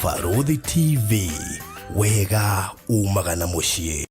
Barũthi TV, wega umaga na mũciĩ.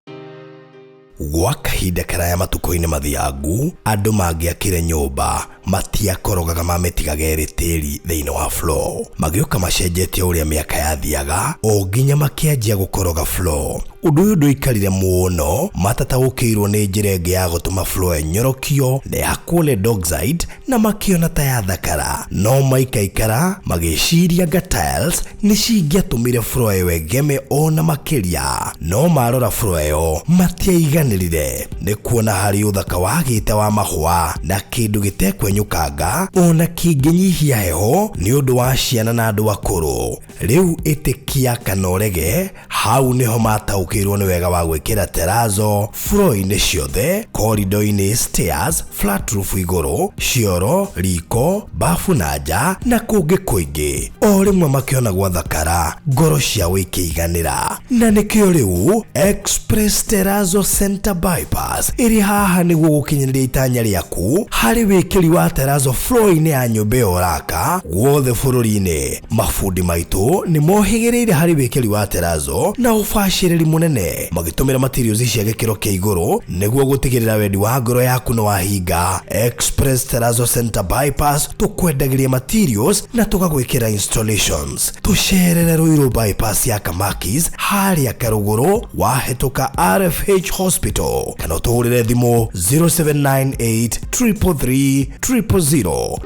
Gwa kahinda karaya matukũ-inĩ mathiangu, andũ mangĩakire nyũmba matiakorogaga mamĩtigaga ĩrĩ tĩri thĩinĩ wa floor. Magĩũka macenjetie ũrĩa mĩaka yathiaga o nginya makĩanjia gũkoroga floor. Ũndũ ũyũ ndũikarire mũno matataũkĩirwo nĩ njĩra ĩngĩ ya gũtũma floor ĩnyorokio na ĩhakwo lead oxide na makĩona ta yathakara. No maikaikara magĩciria anga tiles nĩ cingĩatũmire floor ĩyo ĩgeme o na makĩria. No marora floor ĩyo matiaiganĩrire nĩ kuona harĩ ũthaka wagĩte wa mahũa na kĩndũ gĩtekwenyũkanga ona kĩngĩnyihia heho nĩ ũndũ wa ciana na andũ akũrũ. Rĩu ĩtĩkia kana ũrege, hau nĩho mataũkĩirwo nĩ wega wa gwĩkĩra terazo floor-inĩ ciothe, korido-inĩ, stairs, flat roof igũrũ, cioro, riko, bafu na nja na kũngĩ kũingĩ. O rĩmwe makĩona gwathakara, ngoro ciao ikĩiganĩra. Na nĩkĩo rĩu Express Terrazzo Center Bypass ĩrĩ haha nĩguo gũkinyanĩria itanya rĩaku harĩ wĩkĩri wa terrazzo floor-inĩ ya nyũmba ĩyo ũraka guothe bũrũri-inĩ. Mabundi maitũ nĩ mohĩgĩrĩire harĩ wĩkĩri wa terrazzo na ũbacĩrĩri mũnene magĩtũmĩra materials cia gĩkĩro kĩa igũrũ nĩguo gũtigĩrĩra wendi wa ngoro yaku nĩ wahinga. Express Terrazzo Center Bypass tũkwendagĩria materials na tũgagwĩkĩra installations. Tũcerere Ruiru Bypass ya Kamakis harĩa Karũgũrũ wahĩtũka RFH Hospital kana ũtũhũrĩre thimũ 0798 333 000.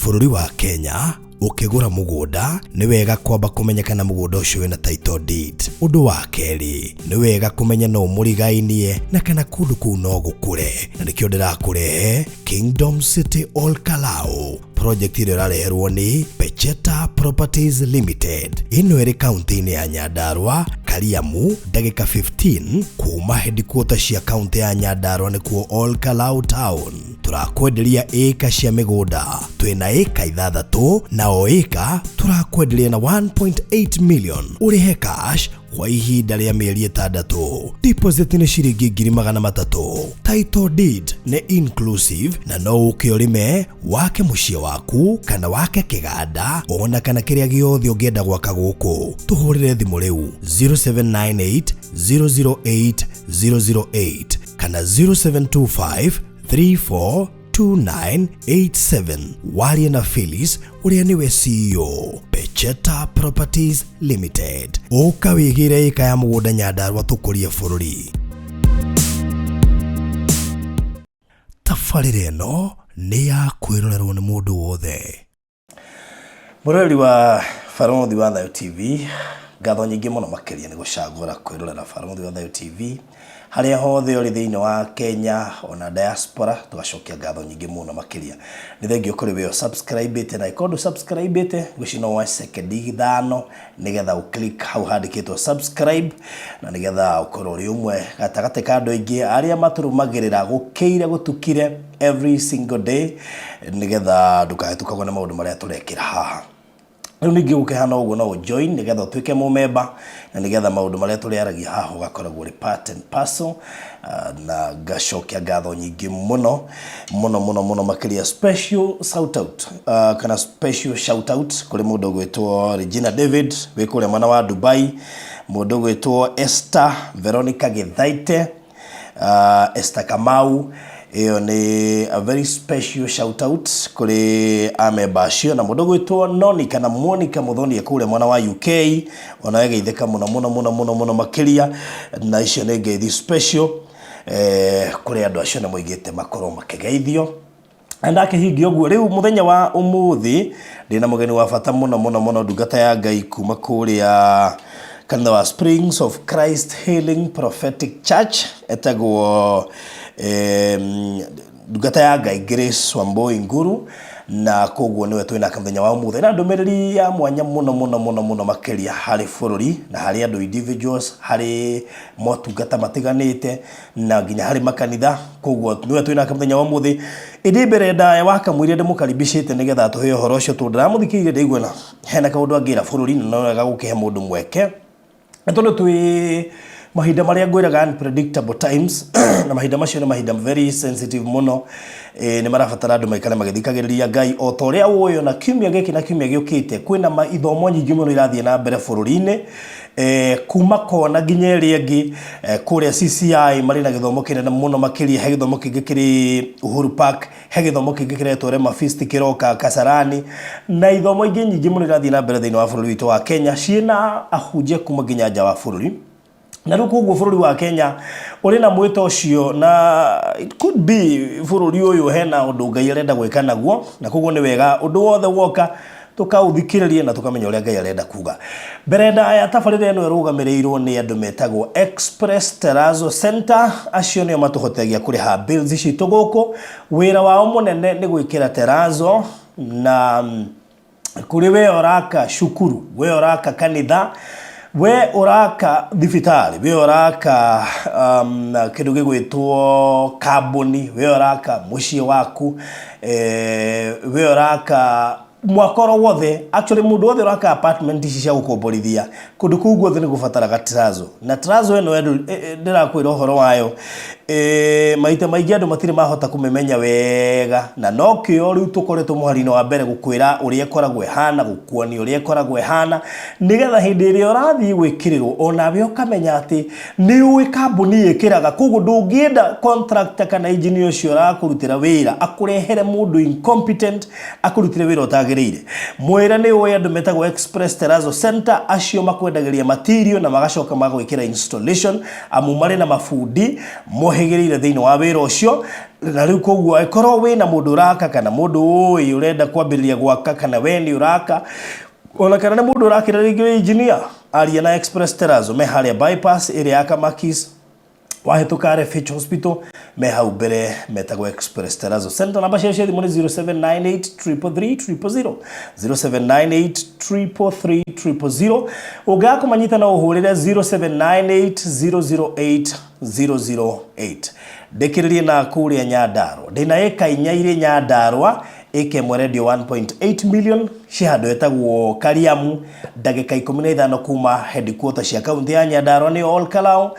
Bũrũri wa Kenya ũkĩgũra mũgũnda nĩ wega kwamba kũmenya kana mũgũnda ũcio wĩna title deed. Ũndũ wa kerĩ nĩ wega kũmenya no mũrigainie na kana kũndũ kũu no gũkũre, na nĩkĩo ndĩrakũrehe Kingdom City Ol Kalou, project ĩrĩa ĩrareherwo nĩ Pecheta Properties Limited. Ĩno ĩrĩ kaunti-inĩ ya Nyandarua, Kariamu, ndagĩka 15 kuma headquarter cia kaunti ya Nyandarua nĩkuo Ol Kalou Town. Tũrakwenderia ĩka cia mĩgũnda, twĩna ĩka ithathatũ na o ĩka tũrakwenderia na 1.8 million ũrĩhe cash kwa ihinda rĩa mĩeri ĩtandatũ. Deposit nĩ ciringi 300,000. Title deed nĩ inclusive na no ũke ũrĩme, wake mũciĩ waku kana wake kĩganda ona kana kĩrĩa gĩothe ũngĩenda gwaka gũkũ. Tũhũrĩre thimũ rĩu 0798 008 008 kana 0725 342987. Warie na Phyllis ũrĩa nĩwe CEO Pecheta Properties Limited. Ũka wĩgĩre ĩka ya mũgũnda Nyandarua tũkũrie bũrũri. Tabarĩra ĩno nĩ ya kwĩrorerwo nĩ mũndũ wothe. Mũroreri wa Barũthi wa Thayũ TV, ngatho nyingĩ mũno makĩria nĩ gũcagũra kwĩrorera Barũthi wa Thayũ TV harĩa hothe ũrĩ thĩinĩ wa Kenya ona diaspora, tũgacokia ngatho nyingĩ mũno makĩria. Nĩ thengio kũrĩ we subscribe na ĩkorwo ndũ subscribe ngwĩciria no woe second ithano nĩgetha ũ click hau handĩkĩtwo subscribe na nĩgetha ũkorwo ũrĩ ũmwe gatagatĩ ka andũ aingĩ arĩa matũrũmagĩrĩra gũkĩire gũtukire every single day nĩgetha ndũkahĩtũkagwo nĩ maũndũ marĩa tũrekĩra haha. Rĩu ningĩ gũkĩhana ũguo no ũjoin nĩgetha ũtuĩke mũmemba na nĩgetha maũndũ marĩa tũrĩaragia haha ũgakoragwo ũrĩ part and parcel. Na ngacokia ngatho nyingĩ mũno mũno mũno mũno makĩria special shout out, kana special shout out kũrĩ mũndũ ũgwĩtwo Regina David wĩ kũrĩa mwena wa Dubai, mũndũ ũgwĩtwo Esther Veronica Gĩthaite, Esther Kamau. Ĩyo nĩ a very special shout out kũrĩ amemba acio, na mũndũ ũgwĩtwo Noni kana Monica Muthoni kũrĩa mwena wa UK ona geithĩka mũno mũno mũno mũno mũno makĩria, na icio nĩ ngeithi special kũrĩ andũ acio na moigĩte makorwo makĩgeithio. Na ndakĩhingia ũguo rĩu mũthenya wa ũmũthĩ ndĩna mũgeni wa bata mũno mũno mũno, ndungata ya Ngai kuma kũrĩa kanitha wa Springs of Christ Healing Prophetic Church, etagwo ndungata ya Ngai Grace Wambui Nguru, na koguo nĩwe twĩnake mũthenya wa ũmũthĩ na ndũmĩrĩri ya mwanya mũno mũno mũno mũno makĩria harĩ bũrũri na harĩ andũ individuals, harĩ motungata matiganĩte na nginya harĩ makanitha. Koguo nĩwe twĩnake mũthenya wa ũmũthĩ. Ĩndĩ mbere ndaya wa kamũiria ndĩmũkaribicĩte nĩgetha atũhe ũhoro ũcio, tondũ ndĩramũthikĩrĩria ndaigua na hena kaũndũ angĩra bũrũri na no wega gũkĩhe mũndũ mweke. Na tondũ twĩ Mahinda marĩa ngwĩraga unpredictable times na mahinda macio nĩ mahinda very sensitive mũno e, nĩ marabatara andũ maikare magĩthikagĩrĩria Ngai o ta ũrĩa ũĩ ona kiumia gĩkĩ na kiumia gĩũkĩte kwĩna ithomo nyingĩ mũno irathiĩ na mbere bũrũri-inĩ e, kuma kona nginya ĩrĩa ĩngĩ e, kũrĩa CCI marĩ na gĩthomo kĩnene mũno makĩria he gĩthomo kĩngĩ kĩrĩ Uhuru Park he gĩthomo kĩngĩ kĩretwo Rema Feast kĩroka Kasarani na ithomo ingĩ nyingĩ mũno irathiĩ na mbere thĩinĩ wa bũrũri witũ wa Kenya ciĩna ahunjia kuma nginya nja wa bũrũri na rĩu koguo bũrũri wa Kenya ũrĩ na mwĩto ũcio na it could be bũrũri ũyũ hena ũndũ Ngai arenda gwĩka naguo na koguo nĩ wega ũndũ wothe woka tũkaũthikĩrĩria na tũkamenya ũrĩa Ngai arenda kuga. Mbere ndaya tabarĩra ĩno ĩrũgamĩrĩirwo nĩ andũ metagwo Express Terrazzo Center, acio nĩo matũhotithagia kũrĩha bills citũ gũkũ. Wĩra wao mũnene nĩ gwĩkĩra terrazzo na kũrĩ we ũraka cukuru, we ũraka kanitha, we ũraka thibitarĩ, we ũraka kĩndũ gĩgwĩtwo kambuni, we ũraka mũciĩ waku, we ũraka mwaka oro wothe actually mũndũ wothe ũraka apartment ici cia gũkomborithia kũndũ kũu guothe nĩ gũbataraga terrazzo na terrazzo ĩno ndĩrakwĩra ũhoro wayo e, maita maingĩ andũ matirĩ mahota kũmĩmenya wega na nokĩo rĩu tũkoretwo mũhari-inĩ wa mbere gũkwĩra ũrĩa ĩkoragwo ĩhana gũkuonia ũrĩa ĩkoragwo ĩhana nĩgetha hĩndĩ ĩrĩa ũrathiĩ gwĩkĩrĩrwo onawe ũkamenya atĩ nĩ ũĩ kambuni ĩkĩraga koguo ndũngĩenda contractor kana engineer ũcio ũrakũrutĩra wĩra akũrehere mũndũ incompetent akũrutĩre wĩra ũtagĩrĩire mwĩre nĩ ũĩ andũ metagwo Express Terrazzo Center acio makwendagĩria material na magacoka magwĩkĩra installation amu marĩ na mabundi mohĩgĩrĩire thĩinĩ wa wĩra ũcio na rĩu koguo angĩkorwo wĩna mũndũ ũraka kana mũndũ ũĩ ũrenda kwambĩrĩria gwaka kana we nĩ ũraka ona kana nĩ mũndũ ũrakĩra rĩngĩ wĩ engineer aria na Express Terrazzo me harĩa bypass ĩrĩa ya Kamakis wahĩtũka RFH Hospital me hau mbere metagwo Express Terrazzo Center namba ciao cia thimũ nĩ 0798 333 000 0798 333 000 ũngĩaga kũmanyita no ũhũrĩre 0798 008 008 ndĩkĩrĩrie na kũrĩa Nyandarua ndĩna ĩka inya irĩ Nyandarua ĩka ĩmwe rendio 1.8 million ci handũ hetagwo Kariamu ndagĩka 15 kuma headquarter cia kaunti ya Nyandarua nĩ Ol Kalou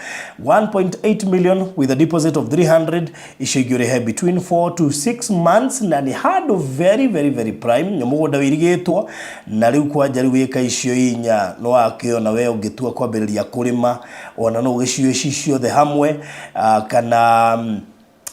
1.8 million with a deposit of 300 icio ingĩ ũrĩhe between 4 to 6 months na nĩ handũ very very very prime nĩ mũgũnda wĩirigĩtwo na rĩu kwanja rĩu ĩka icio inya no wakĩona we ũngĩtua kwambĩrĩria kũrĩma ona no ũgĩciũe ci ciothe hamwe kana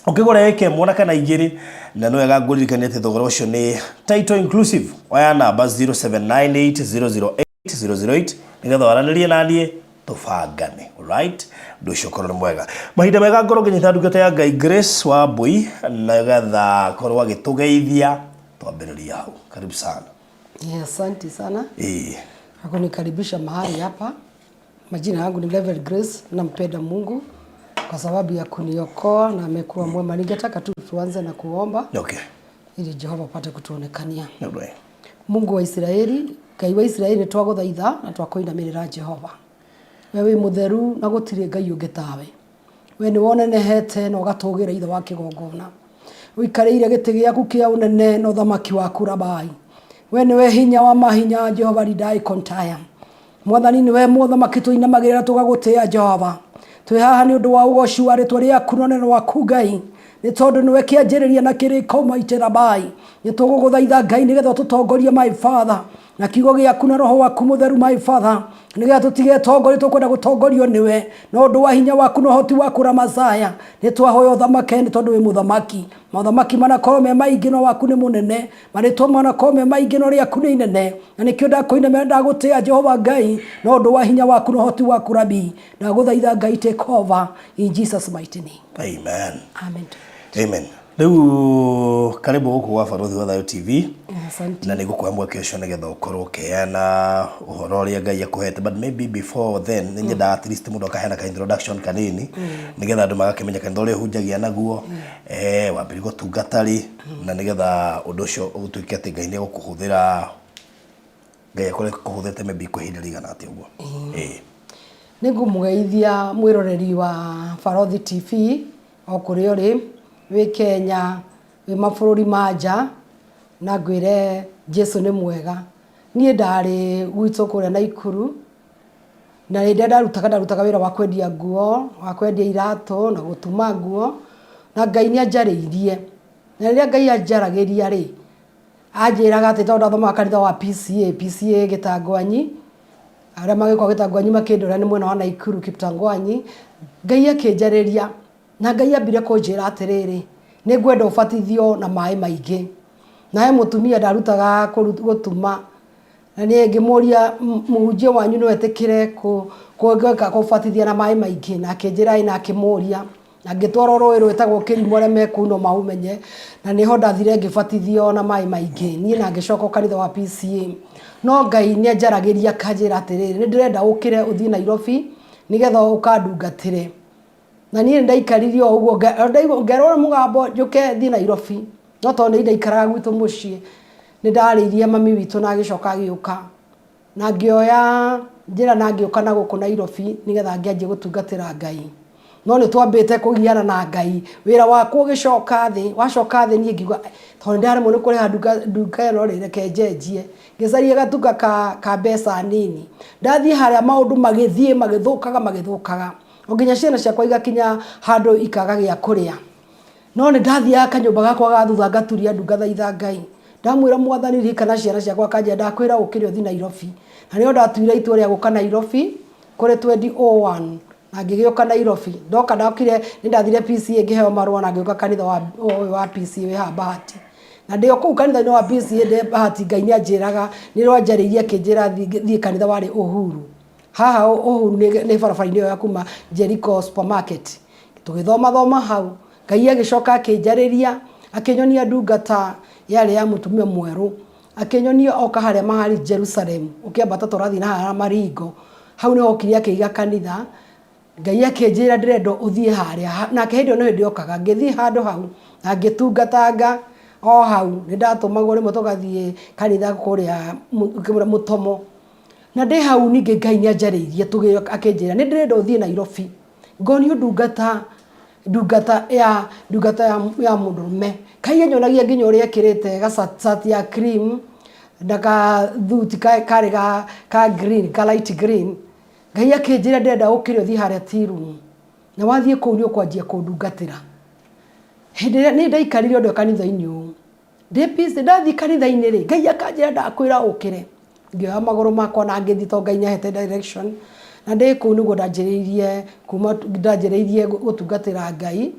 ũkĩgũra ĩka ĩmwe ona kana igĩrĩ na nĩ wega ngũririkania atĩ thogora ũcio nĩ title inclusive oya namba 0798008008 nĩgetha waranĩrie na niĩ tũbangane alright ũndũ ũcio ũkorwo nĩ mwega mahinda mega ngorwo ngĩnyita ndungata ya Ngai Grace wa Mbui nĩgetha akorwo agĩtũgeithia twambĩrĩria hau karibu sana. Yeah, asante sana ĩĩ kwa kunikaribisha mahali hapa. Majina yangu ni Reverend Grace, nampenda Mungu kwa sababu ya kuniokoa na amekuwa mwema. Ningetaka tu tuanze na kuomba ili Jehova apate kutuonekania. Alright. Mungu wa Isiraeli, Ngai wa Isiraeli nĩ twagũthaitha na twakũinamĩrĩra Jehova. We wĩ mũtheru na gũtirĩ Ngai ũngĩ tawe. We nĩ wonenehete na ũgatũgĩra ithe wa kĩgongona. Ũikarĩire gĩtĩ gĩaku kĩa ũnene na ũthamaki waku Rabai. We nĩwe hinya wa mahinya Jehova Ridai Kontaya. Mwathani nĩwe mũthamaki tũinamagĩrĩra tũgagũtĩĩa Jehova. Twĩ haha nĩ ũndũ wa ũgoci wa rĩtwa rĩaku na ũnene waku Ngai. Nĩ tondũ nĩwe kĩanjĩrĩria na kĩrĩko maitĩ Rabai. Nĩ tũgũgũthaitha Ngai nĩgetha ũtũtongorie my Father na kiugo gĩaku na roho waku mũtheru my Father nĩgetha tũtigetongorie tũkwenda gũtongorio nĩwe na ũndũ wa hinya waku na ũhoti waku Ramasaya. Nĩ twahoya ũthamake nĩ tondũ wĩ mũthamaki. Mothamaki manakorwo me maingĩ no waku nĩ mũnene, marĩtwa manakorwo me maingĩ no rĩaku nĩ inene, na nĩkĩo ndakũinamĩra ndagũtĩĩa Jehova Ngai na ũndũ wa hinya waku na ũhoti waku Rabi. Ndagũthaitha Ngai take over in Jesus mighty name. Amen. Amen. Amen. Rĩu karibu gũkũ gwa Barũthi wa Thayũ TV Asante. Na nĩ ngũkũhe mweke ũcio nĩgetha ũkorwo ũkĩheana ũhoro ũrĩa Ngai akũhete but maybe before then nĩ nyendaga at least mũndũ akaheana ka introduction kanini nĩgetha andũ magakĩmenya kanitha ũrĩa ũhunjagia naguo wambĩrĩria gũtungata rĩ na nĩgetha ũndũ ũcio ũtuĩke atĩ Ngai nĩ egũkũhũthĩra Ngai akorwo akũhũthĩrĩte maybe kwa ihinda rĩigana atĩa ũguo. Nĩ ngũmũgeithia mwĩroreri wa Barothi TV o kũrĩa ũrĩ, wĩ Kenya, wĩ mabũrũri ma nja, na ngwĩre Jesu nĩ mwega. Niĩ ndarĩ gwitũ kũrĩa Naikuru, Na rĩrĩa ndarutaga, ndarutaga wĩra wa kwendia nguo, wa kwendia iratũ na gũtuma nguo, na Ngai nĩ anjarĩirie. Na rĩrĩa Ngai anjaragĩria rĩ, anjĩraga atĩ tondũ ndathomaga kanitha wa PCEA, PCEA Gĩtangwanyi, arĩa magĩkoragwo Gĩtangwanyi makĩndora nĩ mwena wa Naikuru Kiptangwanyi, Ngai akĩnjarĩria. Na Ngai ambire kũnjĩra atĩrĩrĩ, nĩ ngwenda ũbatithio na maĩ maingĩ. Na he mũtumia ndarutaga gũtuma, na niĩ ngĩmũria mũhunjia wanyu no etĩkĩre kũbatithia na maĩ maingĩ? Na akĩnjĩra ĩĩ na akĩmũria. Na ngĩtwarwo rũĩ rwĩtagwo Kĩrimũ arĩa me kũu no maũmenye, na nĩho ndathire ngĩbatithio na maĩ maingĩ. Niĩ na ngĩcoka o kanitha wa PCEA. No Ngai nĩ anjaragĩria akanjĩra atĩrĩrĩ, nĩ ndĩrenda ũkĩre ũthiĩ Nairobi nĩgetha ũkandungatĩre. Na niĩ nĩndaikarire o ũguo ngerwo mũgambo njũke thiĩ Nairobi, no tondũ nĩ ndaikaraga gwitũ mũciĩ, nĩndarĩirie mami witũ na agĩcoka agĩũka, na ngĩoya njĩra na ngĩũka na gũkũ Nairobi nĩgetha ngĩanjie gũtungatĩra Ngai. No nĩtwambĩte kũgiana na Ngai, wĩra wakwa ũgĩcoka thĩ, wacoka thĩ niĩ ngiuga tondũ nĩndaremwo nĩ kũrĩha nduka ĩno rĩ, reke njenjie. Ngĩcaria gatuka ka mbeca nini. Ndathiĩ harĩa maũndũ magĩthiĩ magĩthũkaga magĩthũkaga. O nginya ciana ciakwa igakinya handũ ikaga gĩa kũrĩa. No nĩ ndathiaga kanyũmba gakwa ga thutha ngaturia ndu ngathaitha Ngai. Ndamwĩra Mwathani ririkana ciana ciakwa akanjĩra ndakwĩra ũkĩre ũthiĩ Nairobi. Na nĩrĩo ndatuire itua rĩa gũka Nairobi kũrĩ 2001 na ngĩgĩũka Nairobi. Ndoka ndokire nĩ ndathire PCEA ngĩheo marũa na ngĩũka kanitha wa ũyũ wa PCEA wĩ haha Bahati. Na ndĩ o kũu kanitha-inĩ wa PCEA ndĩ Bahati Ngai nĩ anjĩraga, nĩrĩo anjarĩirie akĩnjĩra thiĩ kanitha warĩ Uhuru. Haha Uhuru nĩ barabara-inĩ ĩyo ya kuma Jericho supermarket. Tũgĩthoma thoma hau, Ngai agĩcoka akĩnjarĩria, akĩnyonia ndungata yarĩ ya mũtumia mwerũ, akĩnyonia oka harĩa mahari Jerusalem, ũkĩambata ta ũrathiĩ na haha Maringo, hau nĩho okire akĩiga kanitha, Ngai akĩnjĩra ndĩrenda ũthiĩ harĩa, nake hĩndĩ ĩyo nĩ hĩndĩ okaga, ngĩthiĩ handũ hau na ngĩtungatanga o hau, nĩ ndatũmagwo rĩmwe tũgathiĩ kanitha kũrĩa Mũtomo. Na ndĩ hau ningĩ Ngai nĩ anjarĩirie akĩnjĩra nĩ ndĩrenda ũthiĩ Nairobi ngonio ndungata ndungata ya ndungata ya, ya mũndũrũme. Ngai anyonagia nginya ũrĩa ekĩrĩte gacati ya cream na kathuti karĩ ga, ka green, ka light green. Ngai akĩnjĩra ndĩrenda ũkĩre ũthiĩ harĩa tea room na wathiĩ kũu nĩ ũkwanjia kũndungatĩra. Hĩndĩ ĩrĩa nĩ ndaikarire o kanitha-inĩ ũũ Ndĩ busy ndathiĩ kanitha-inĩ rĩ, Ngai akanjĩra ndakwĩra ũkĩre. Ngĩoya magũrũ makwa na ngĩthiĩ tondũ Ngai nĩ ahete direction. Na ndĩ kũu nĩguo ndanjĩrĩirie kuma ndanjĩrĩirie gũtungatĩra Ngai.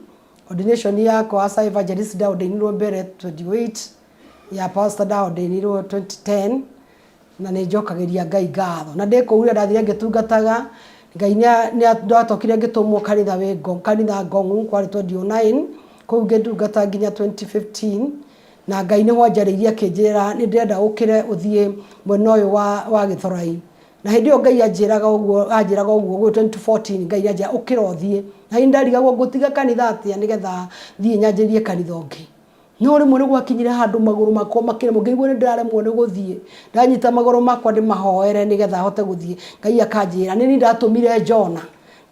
Ordination yakwa as a evangelist nda ordainirwo mbere 28, ya pastor nda ordainirwo 2010 na nĩ njokagĩria Ngai ngatho. Na ndĩ kũu rĩrĩa ndathire ngĩtungataga, Ngai nĩ ndacokire ngĩtũmwo kanitha wĩ kanitha Ngong'u kwarĩ 2009, kũu ngĩtungata nginya 2015, na Ngai nĩho anjarĩirie akĩnjĩra nĩ ndĩrenda ũkĩre ũthiĩ mwena ũyũ wa Gĩthũrai. Na hĩndĩ ĩyo Ngai anjĩraga ũguo, anjĩraga ũguo 2014 Ngai nĩ anjĩraga ũkĩra ũthiĩ. Na niĩ ndarigagwo ngũtiga kanitha atĩa nĩgetha thiĩ nyanjĩrĩrie kanitha ũngĩ. No rĩmwe nĩ gwakinyire handũ magũrũ makwa makĩremwo, ngĩigua nĩ ndĩraremwo nĩ gũthiĩ. Ndanyita magũrũ makwa ndĩmahoere nĩgetha hote gũthiĩ, Ngai akanjĩra, nĩ niĩ ndatũmire Jona,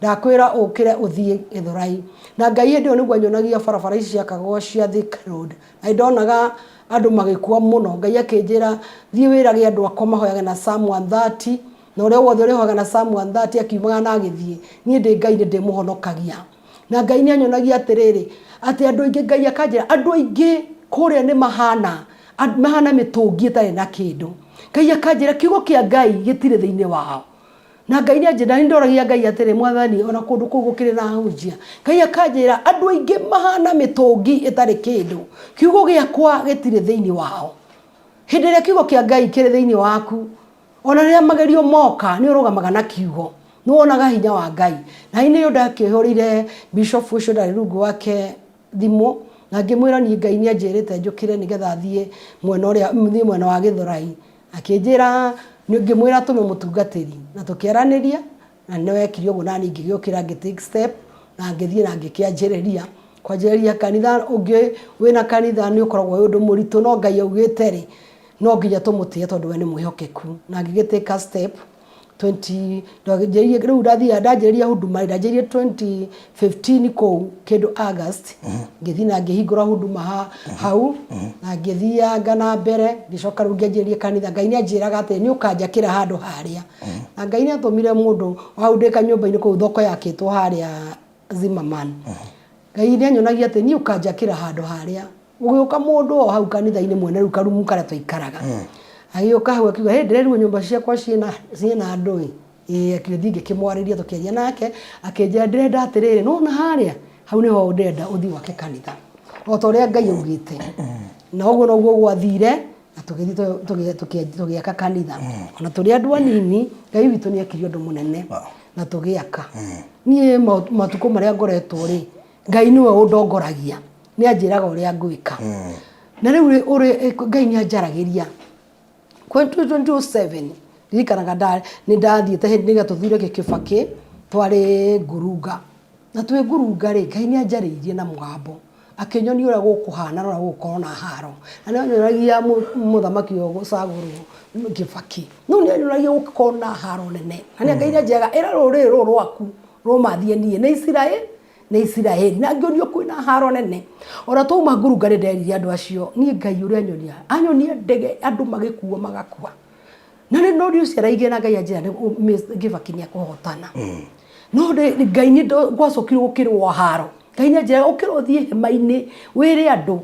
ndakwĩra ũkĩre ũthiĩ Gĩthũrai. Na Ngai hĩndĩ ĩyo nĩguo anyonagia barabara ici ciakagwo cia Thika Road. Na nĩ ndonaga andũ magĩkua mũno. Ngai akĩnjĩra, thiĩ wĩrage andũ akwa mahoyage na Psalm 130, na ũrĩa wothe ũrĩhoyaga na Psalm 130 akiumagara na agĩthiĩ, niĩ ndĩ Ngai nĩ ndĩmũhonokagia. Na Ngai nĩ anyonagia atĩrĩrĩ, atĩ andũ aingĩ, Ngai akanjĩra, andũ aingĩ kũrĩa nĩ mahana, mahana mĩtũngi ĩtarĩ na kĩndũ. Ngai akanjĩra kiugo kĩa Ngai gĩtirĩ thĩinĩ wao. Na Ngai nĩ anjĩra, nĩ ndoragia Ngai atĩrĩ, Mwathani, ona kũndũ kũu gũkĩrĩ na ahunjia? Ngai akanjĩra, andũ aingĩ mahana mĩtũngi ĩtarĩ kĩndũ. Kiugo gĩakwa gĩtirĩ thĩinĩ wao. Hĩndĩ ĩrĩa kiugo kĩa Ngai kĩrĩ thĩinĩ waku, Ona rĩrĩa magerio moka, nĩ ũrũgamaga na kiugo. Nĩ wonaga hinya wa Ngai. Na nĩrĩo ndakĩhũrĩire bishop ũcio ndarĩ rungu wake thimũ, na ngĩmwĩra niĩ Ngai nĩ anjĩrĩte njũkĩre nĩgetha thiĩ mwena ũrĩa, thiĩ mwena wa Gĩthũrai. Akĩnjĩra, ngĩmwĩra atũme mũtungatĩri, na tũkĩaranĩria, na nĩ wekire ũguo naniĩ ngĩgĩũkĩra ngĩ take step, na ngĩthiĩ na ngĩkĩanjĩrĩria. Kwanjĩrĩria kanitha ũngĩ wĩna kanitha nĩ ũkoragwo wĩ ũndũ mũritũ, no Ngai augĩte rĩ, No nginya tũmũtĩe tondũ we nĩ mwĩhokeku. Na ngĩgĩ take a step 20 ndanjĩrĩirie rĩu ndathiaga ndanjĩrĩria huduma rĩ, ndanjĩrĩirie 2015 kũu kĩndũ August, ngĩthiĩ na ngĩhingũra huduma ha, hau, na ngĩthianga na mbere, ngĩcoka rĩu ngĩanjĩrĩria kanitha. Ngai nĩ anjĩraga atĩ nĩ ũkanjakĩra handũ harĩa. Na Ngai nĩ atũmire mũndũ hau ndĩ kanyũmba-inĩ kũu thoko yakĩtwo harĩa Zimmerman. Ngai nĩ anyonagia atĩ niĩ ũkanjakĩra handũ harĩa. Gũgĩũka mũndũ o hau kanitha-inĩ mwene rĩu karumu karĩa twaikaraga. Agĩũka hau akiuga, hĩ ndĩrerirwo nyũmba ciakwa ciĩna ciĩna andũ ĩ. Ĩĩ akĩthiĩ ngĩkĩmwarĩria tũkĩaria nake, akĩnjĩra ndĩrenda atĩrĩrĩ, nĩwona harĩa, hau nĩho ndĩrenda ũthiĩ wake kanitha. O ta ũrĩa Ngai augĩte. Na ũguo noguo gwathire, na tũgĩthiĩ tũgĩaka kanitha. Ona tũrĩ andũ anini, Ngai witũ nĩ ekire ũndũ mũnene na tũgĩaka. Niĩ matukũ marĩa ngoretwo rĩ, Ngai nĩwe ũndongoragia, nĩ anjĩraga ũrĩa ngwĩka. Na rĩu Ngai nĩ anjaragĩria. 2007 ndirikanaga nĩ ndathiĩte hĩndĩ nĩgetha tũthure Kĩbakĩ, twarĩ Ngurunga. Na twĩ Ngurunga rĩ, Ngai nĩ anjarĩirie na mũgambo, akĩnyonia ũrĩa gũkũhana na ũrĩa gũgũkorwo na haro. Na nĩ anyonagia mũthamaki ũyũ ũgũcagũrwo Kĩbakĩ. No nĩ anyonagia gũgũkorwo na haro nene. Na Ngai nĩ anjĩraga ĩra rũrĩrĩ rũrũ rwaku rũmathie niĩ nĩ Isiraeli, nĩ Isiraeli. Na ngĩonio kwĩna haro nene. Ona twauma Ngurunga nĩ nderire andũ acio, niĩ Ngai ũrĩa anyonia, anyonia ndege andũ magĩkuo magakua. Na nĩ ndonire ũcio araigĩra na Ngai anjĩra Kĩbakĩ nĩ ekũhotana. No Ngai nĩ gwacokire gũkĩrũo haro. Ngai nĩ anjĩraga ũkĩra ũthiĩ hema-inĩ wĩre andũ,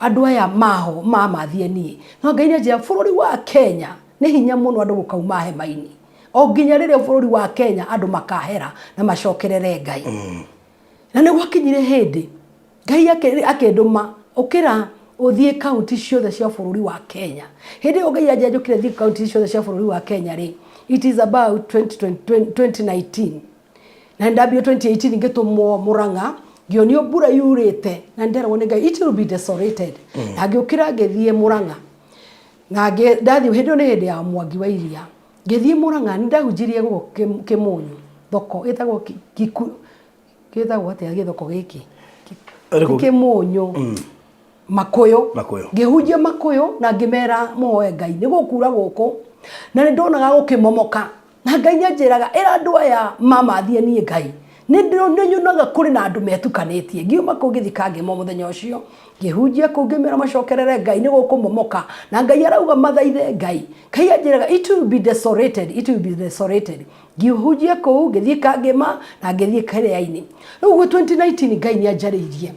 andũ aya maho mamathie niĩ. No Ngai nĩ anjĩraga bũrũri wa Kenya nĩ hinya mũno andũ gũkauma hema-inĩ. O nginya rĩrĩa bũrũri wa Kenya andũ makahera na macokerere Ngai. Na nĩ gwakinyire hĩndĩ Ngai akĩndũma ũkĩra ũthiĩ kaunti ciothe cia bũrũri wa Kenya. Hĩndĩ ĩyo Ngai anjĩra njũkĩre thiĩ kaunti ciothe cia bũrũri wa Kenya rĩ, it is about 2019. Na nĩ ndambire 2018 ngĩtũmwo Murang'a, ngĩonio mbura yurĩte na nĩnderagwo nĩ Ngai it will be desolated. Na ngĩũkĩra ngĩthiĩ Murang'a. Na ndathiĩ hĩndĩ ĩyo nĩ hĩndĩ ya Mwangi wa Iria. Ngĩthiĩ Murang'a nĩ ndahunjirie gũkũ Kĩmũnyũ thoko ĩtagwo gĩtagwo atĩa gĩthoko gĩkĩ? Ĩrĩkũ? Kĩmũnyũ. Makũyũ. Makũyũ. Ngĩhunjia Makũyũ na ngĩmera mũhoe Ngai nĩ gũkura gũkũ. Na nĩ ndonaga gũkĩmomoka. Na Ngai nĩ anjĩraga ĩra andũ aya mamathie niĩ Ngai. Nĩ nyonaga kũrĩ na andũ metukanĩtie. Ngiuma kũu ngĩthiĩ Kangema mũthenya ũcio. Ngĩhunjia kũu ngĩmera macokerere Ngai nĩ gũkũmomoka. Na Ngai arauga mathaithe Ngai. Ngai anjĩraga it will be desolated, it will be desolated. Ngĩhunjia kũu, ngĩthiĩ Kangema na ngĩthiĩ Kĩrĩa-inĩ. Rĩu ũguo 2019 Ngai nĩ anjarĩirie.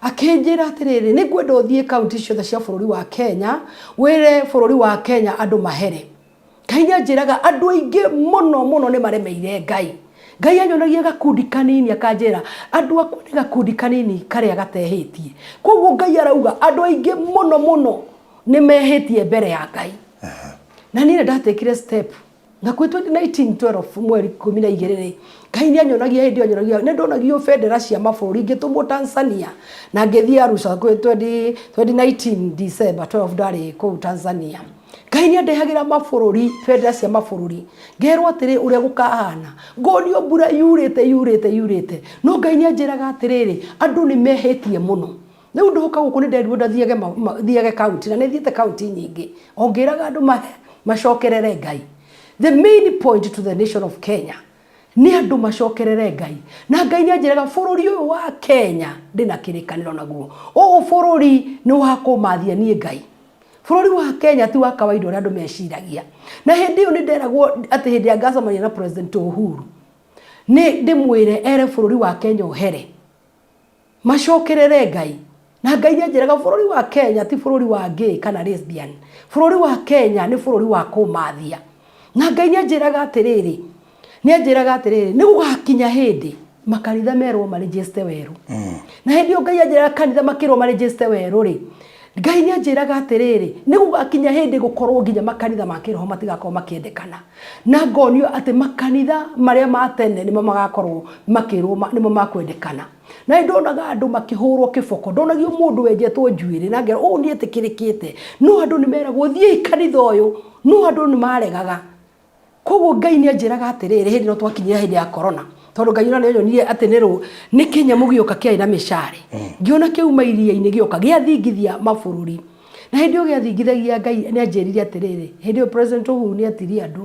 Akĩnjĩra atĩrĩrĩ, nĩ ngwenda ũthiĩ kaunti ciothe cia bũrũri wa Kenya, wĩre bũrũri wa Kenya andũ mahere. Ngai nĩ anjĩraga andũ aingĩ mũno mũno nĩ maremeire Ngai. Ngai anyonagia gakundi kanini akanjĩra andũ akwa nĩ gakundi kanini karĩa gatehĩtie. Koguo Ngai arauga andũ aingĩ mũno mũno nĩ mehĩtie mbere ya Ngai. Na niĩ nĩ ndatekire step na kwĩ 2019 12 mweri 12 rĩ, Ngai nĩ anyonagia hĩndĩ ĩyo anyonagia nĩ ndonagio bendera cia mabũrũri ngĩtũmwo Tanzania na ngĩthiĩ Arusha kwĩ 20 2019 December 12 ndarĩ kũu Tanzania. Ngai nĩ andehagĩra mabũrũri bendera cia mabũrũri ngerwo atĩrĩ ũrĩa gũkahana ngonio mbura yurĩte yurĩte yurĩte no Ngai nĩ anjĩraga atĩrĩrĩ andũ nĩ mehĩtie mũno rĩu ndoka gũkũ nĩ nderirwo ndathiage thiage kaunti na nĩ thiĩte kaunti nyingĩ o ngĩraga andũ macokerere Ngai. The main point to the nation of Kenya nĩ andũ macokerere Ngai na Ngai nĩ anjĩraga bũrũri ũyũ wa Kenya ndĩna kĩrĩkanĩro naguo ũyũ bũrũri nĩ wa kũmathia niĩ Ngai. Bũrũri wa Kenya ti wa kawaida ũrĩa andũ meciragia. Na hĩndĩ ĩyo nĩ nderagwo atĩ hĩndĩ ĩrĩa ngacemania na President Uhuru, nĩ ndĩmwĩre ere bũrũri wa Kenya ũhere, macokerere Ngai. Na Ngai nĩ anjĩraga bũrũri wa Kenya ti bũrũri wa gay kana lesbian. Bũrũri wa Kenya nĩ bũrũri wa kũmathia. Na Ngai nĩ anjĩraga atĩrĩrĩ, nĩ anjĩraga atĩrĩrĩ, nĩ gũgakinya hĩndĩ makanitha merwo marĩnjĩste werũ. Na hĩndĩ ĩyo Ngai anjĩraga kanitha makĩrwo marĩnjĩste werũ rĩ, Ngai nĩ anjĩraga atĩrĩrĩ, nĩ gũgakinya hĩndĩ gũkorwo nginya makanitha ma kĩroho matigakorwo makĩendekana. Na ngonio atĩ makanitha marĩa ma tene nĩmo magakorwo makĩrwo nĩmo makwendekana. Na nĩ ndonaga andũ makĩhũrwo kĩboko, ndonagio mũndũ wenjetwo njuĩrĩ na ngerwo ũũ nĩ etĩkĩrĩkĩte, no andũ nĩ meragwo thiĩi kanitha ũyũ, no andũ nĩ maregaga. Koguo Ngai nĩ anjĩraga atĩrĩrĩ, hĩndĩ ĩno twakinyire hĩndĩ ya corona, tondũ Ngai ona nĩ anyonirie atĩ nĩ rũ, nĩ kĩnyamũ gĩoka kĩarĩ na mĩcare. Ngĩona kĩauma iria-inĩ gĩoka gĩathingithia mabũrũri. Na hĩndĩ ĩyo gĩathingithagia Ngai nĩ anjĩrire atĩrĩrĩ, hĩndĩ ĩyo President Uhuru nĩ etirie andũ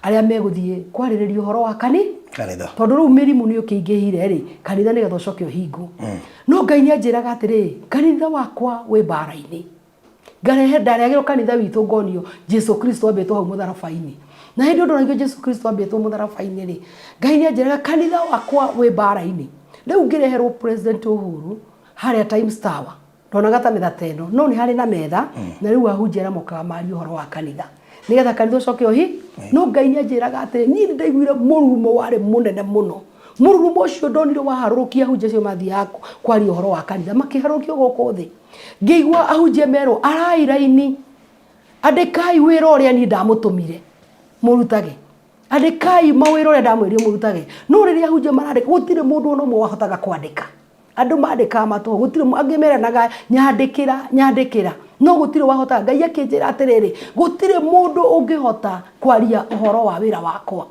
arĩa megũthiĩ kwarĩrĩria ũhoro wa Kanitha. Tondũ rĩu mĩrimũ nĩ ĩkĩingĩhire rĩ, kanitha nĩgetha ũcoke ũhingwo. No Ngai nĩ anjĩraga atĩrĩrĩ, kanitha wakwa wĩ mbara-inĩ. Ngarehe, ndarehagĩrwo kanitha witũ ngonio Jesu Kristo ambĩtwo hau mũtharaba-inĩ. Na hĩndĩ ĩyo ndonagio Jesu Kristo ambĩtwo mũtharaba-inĩ rĩ, Ngai nĩ anjĩraga kanitha wakwa wĩ mbara-inĩ. Rĩu ngĩreherwo President Uhuru harĩa Times Tower, ndonaga ta metha ta ĩno, no nĩ harĩ na metha, na rĩu ahunjia arĩa mokaga marie ũhoro wa kanitha nĩgetha kanitha ũcoke ũhi. No Ngai nĩ anjĩraga atĩrĩ, niĩ nĩ ndaiguire mũrurumo warĩ mũnene mũno. Mũrurumo ũcio ndonire waharũrũkia ahunjia acio mathiaga kwaria ũhoro wa kanitha, makĩharũrũkio gũkũ thĩ. Ngĩigua ahunjia merwo, arai raini, andĩkai wĩra ũrĩa niĩ ndamũtũmire mũrutage, andĩkai mawĩra ũrĩa ndamwĩrire mũrutage. No rĩrĩa ahunjia marandĩka, gũtirĩ mũndũ ona ũmwe wahotaga kwandĩka. Andũ mandĩkaga matũhũ, gũtirĩ angĩ meranaga nyandĩkĩra, nyandĩkĩra, no gũtirĩ wahotaga. Ngai akĩnjĩra atĩrĩrĩ, gũtirĩ mũndũ ũngĩhota kwaria ũhoro wa wĩra wakwa.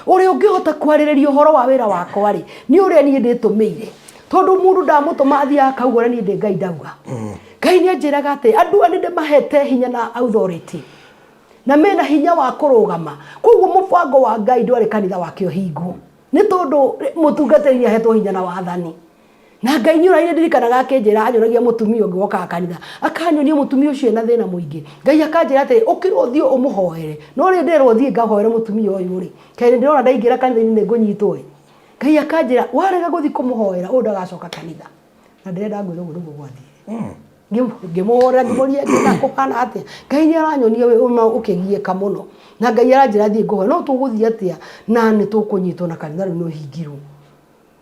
Ũrĩa ũngĩhota kwarĩrĩria ũhoro wa wĩra wakwa rĩ, nĩ ũrĩa niĩ ndĩtũmĩire. Tondũ mũndũ ndamũtũma athiĩ akauga ũrĩa niĩ ndĩ Ngai ndauga. Ngai nĩ anjĩraga atĩ andũ aya nĩ ndĩmahete hinya na authority, na mena hinya wa kũrũgama. Koguo mũbango wa Ngai ndwarĩ kanitha wake ũhingwo, nĩ tondũ mũtungatĩri nĩ ahetwo hinya na wathani. Na Ngai nĩ ũraire, ndirikanaga akĩnjĩra, anyonagia mũtumia ũngĩ wokaga kanitha, akanyonia mũtumia ũcio ena thĩna mũingĩ. Ngai akanjĩra atĩrĩ, ũkĩra ũthiĩ ũmũhoere. No rĩrĩ ndĩrerwo thiĩ ngahoere mũtumia ũyũ rĩ, kaĩ ndĩrona ndaingĩra kanitha-inĩ nĩ ngũnyitwo ĩ. Ngai akanjĩra warega gũthiĩ kũmũhoera ũyũ ndagacoka kanitha. Na ndĩrenda ngwĩre ũguo nĩguo gwathire. Ngĩmũhũrĩra ngĩmũria ngĩona kũhana atĩa. Ngai nĩ aranyonia wĩ ũma ũkĩgiĩka mũno. Na Ngai aranjĩra thiĩ ngũhoe no tũgũthiĩ atĩa na nĩ tũkũnyitwo na kanitha rĩu nĩ ũhingirwo.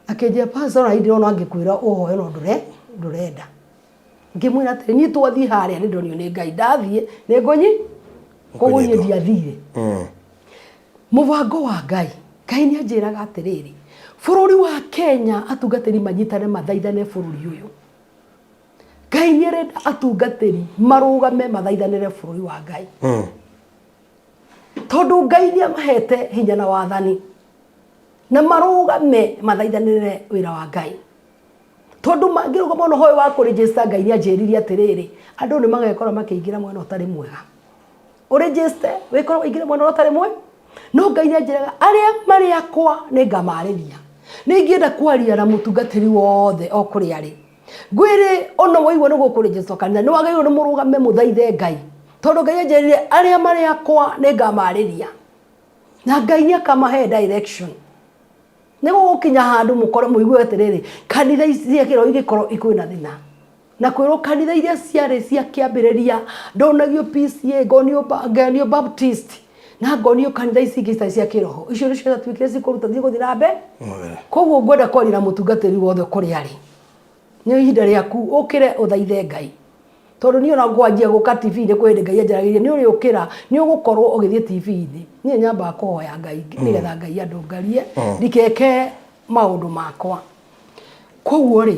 Akĩnjĩra pastor ona niĩ ndĩrona ngĩkwĩra ũhoe no ndũrenda. Ngĩmwĩra atĩrĩ niĩ twathiĩ harĩa nĩ ndonio nĩ Ngai ndathiĩ nĩ ngũnyi koguo niĩ ndiathire. Mũbango wa Ngai, Ngai nĩ anjĩraga atĩrĩrĩ, bũrũri wa Kenya atungatĩri manyitane mathaithane bũrũri ũyũ. Ngai nĩ arenda atungatĩri marũgame mathaithanĩre bũrũri wa Ngai. Tondũ Ngai nĩ amahete hinya na wathani na marũgame mathaithanĩre wĩra wa Ngai. Tondũ mangĩrũgama ona ũhoro wa kũrĩnjĩsta Ngai nĩ anjĩrire atĩrĩrĩ, andũ nĩ magekora makĩingĩra mwena ũtarĩ mwega. Ũrĩnjĩste wĩkorwo waingĩra mwena ũrĩa ũtarĩ mwega. No Ngai nĩ anjĩraga arĩa marĩ akwa nĩ ngamarĩria. Nĩ ingĩenda kwaria na mũtungatĩri wothe o kũrĩa arĩ. Ngwĩre ona waigua nĩ gũkũrĩnjĩstwo kanitha nĩ wagĩrĩirwo nĩ mũrũgame mũthaithe Ngai. Tondũ Ngai anjĩrire arĩa marĩ akwa nĩ ngamarĩria. Na Ngai nĩ akamahe direction. Nĩ gũgũkinya handũ mũkore mũigue atĩrĩrĩ, kanitha ici cia kĩroho igĩkorwo ikwĩna thĩna. Na kwĩrwo kanitha iria ciarĩ cia kĩambĩrĩria, ndonagio PCA, ngonio, ngonio Baptist, na ngonio kanitha ici ingĩ citarĩ cia kĩroho. Icio nĩcio ciatuĩkire cikũruta cigũthiĩ na mbere. Koguo ngwenda kwaria na mũtungatĩri wothe kũrĩa arĩ. Nĩ ihinda rĩaku ũkĩre ũthaithe Ngai. Tondũ niĩ ona ngwanjia gũka TV-inĩ kwĩ hĩndĩ Ngai anjaragĩria nĩ ũrĩũkĩra nĩ ũgũkorwo ũgĩthiĩ TV-inĩ. Niĩ nyambaga kũhoya Ngai nĩgetha Ngai andũngarie ndikeke maũndũ makwa. Koguo rĩ,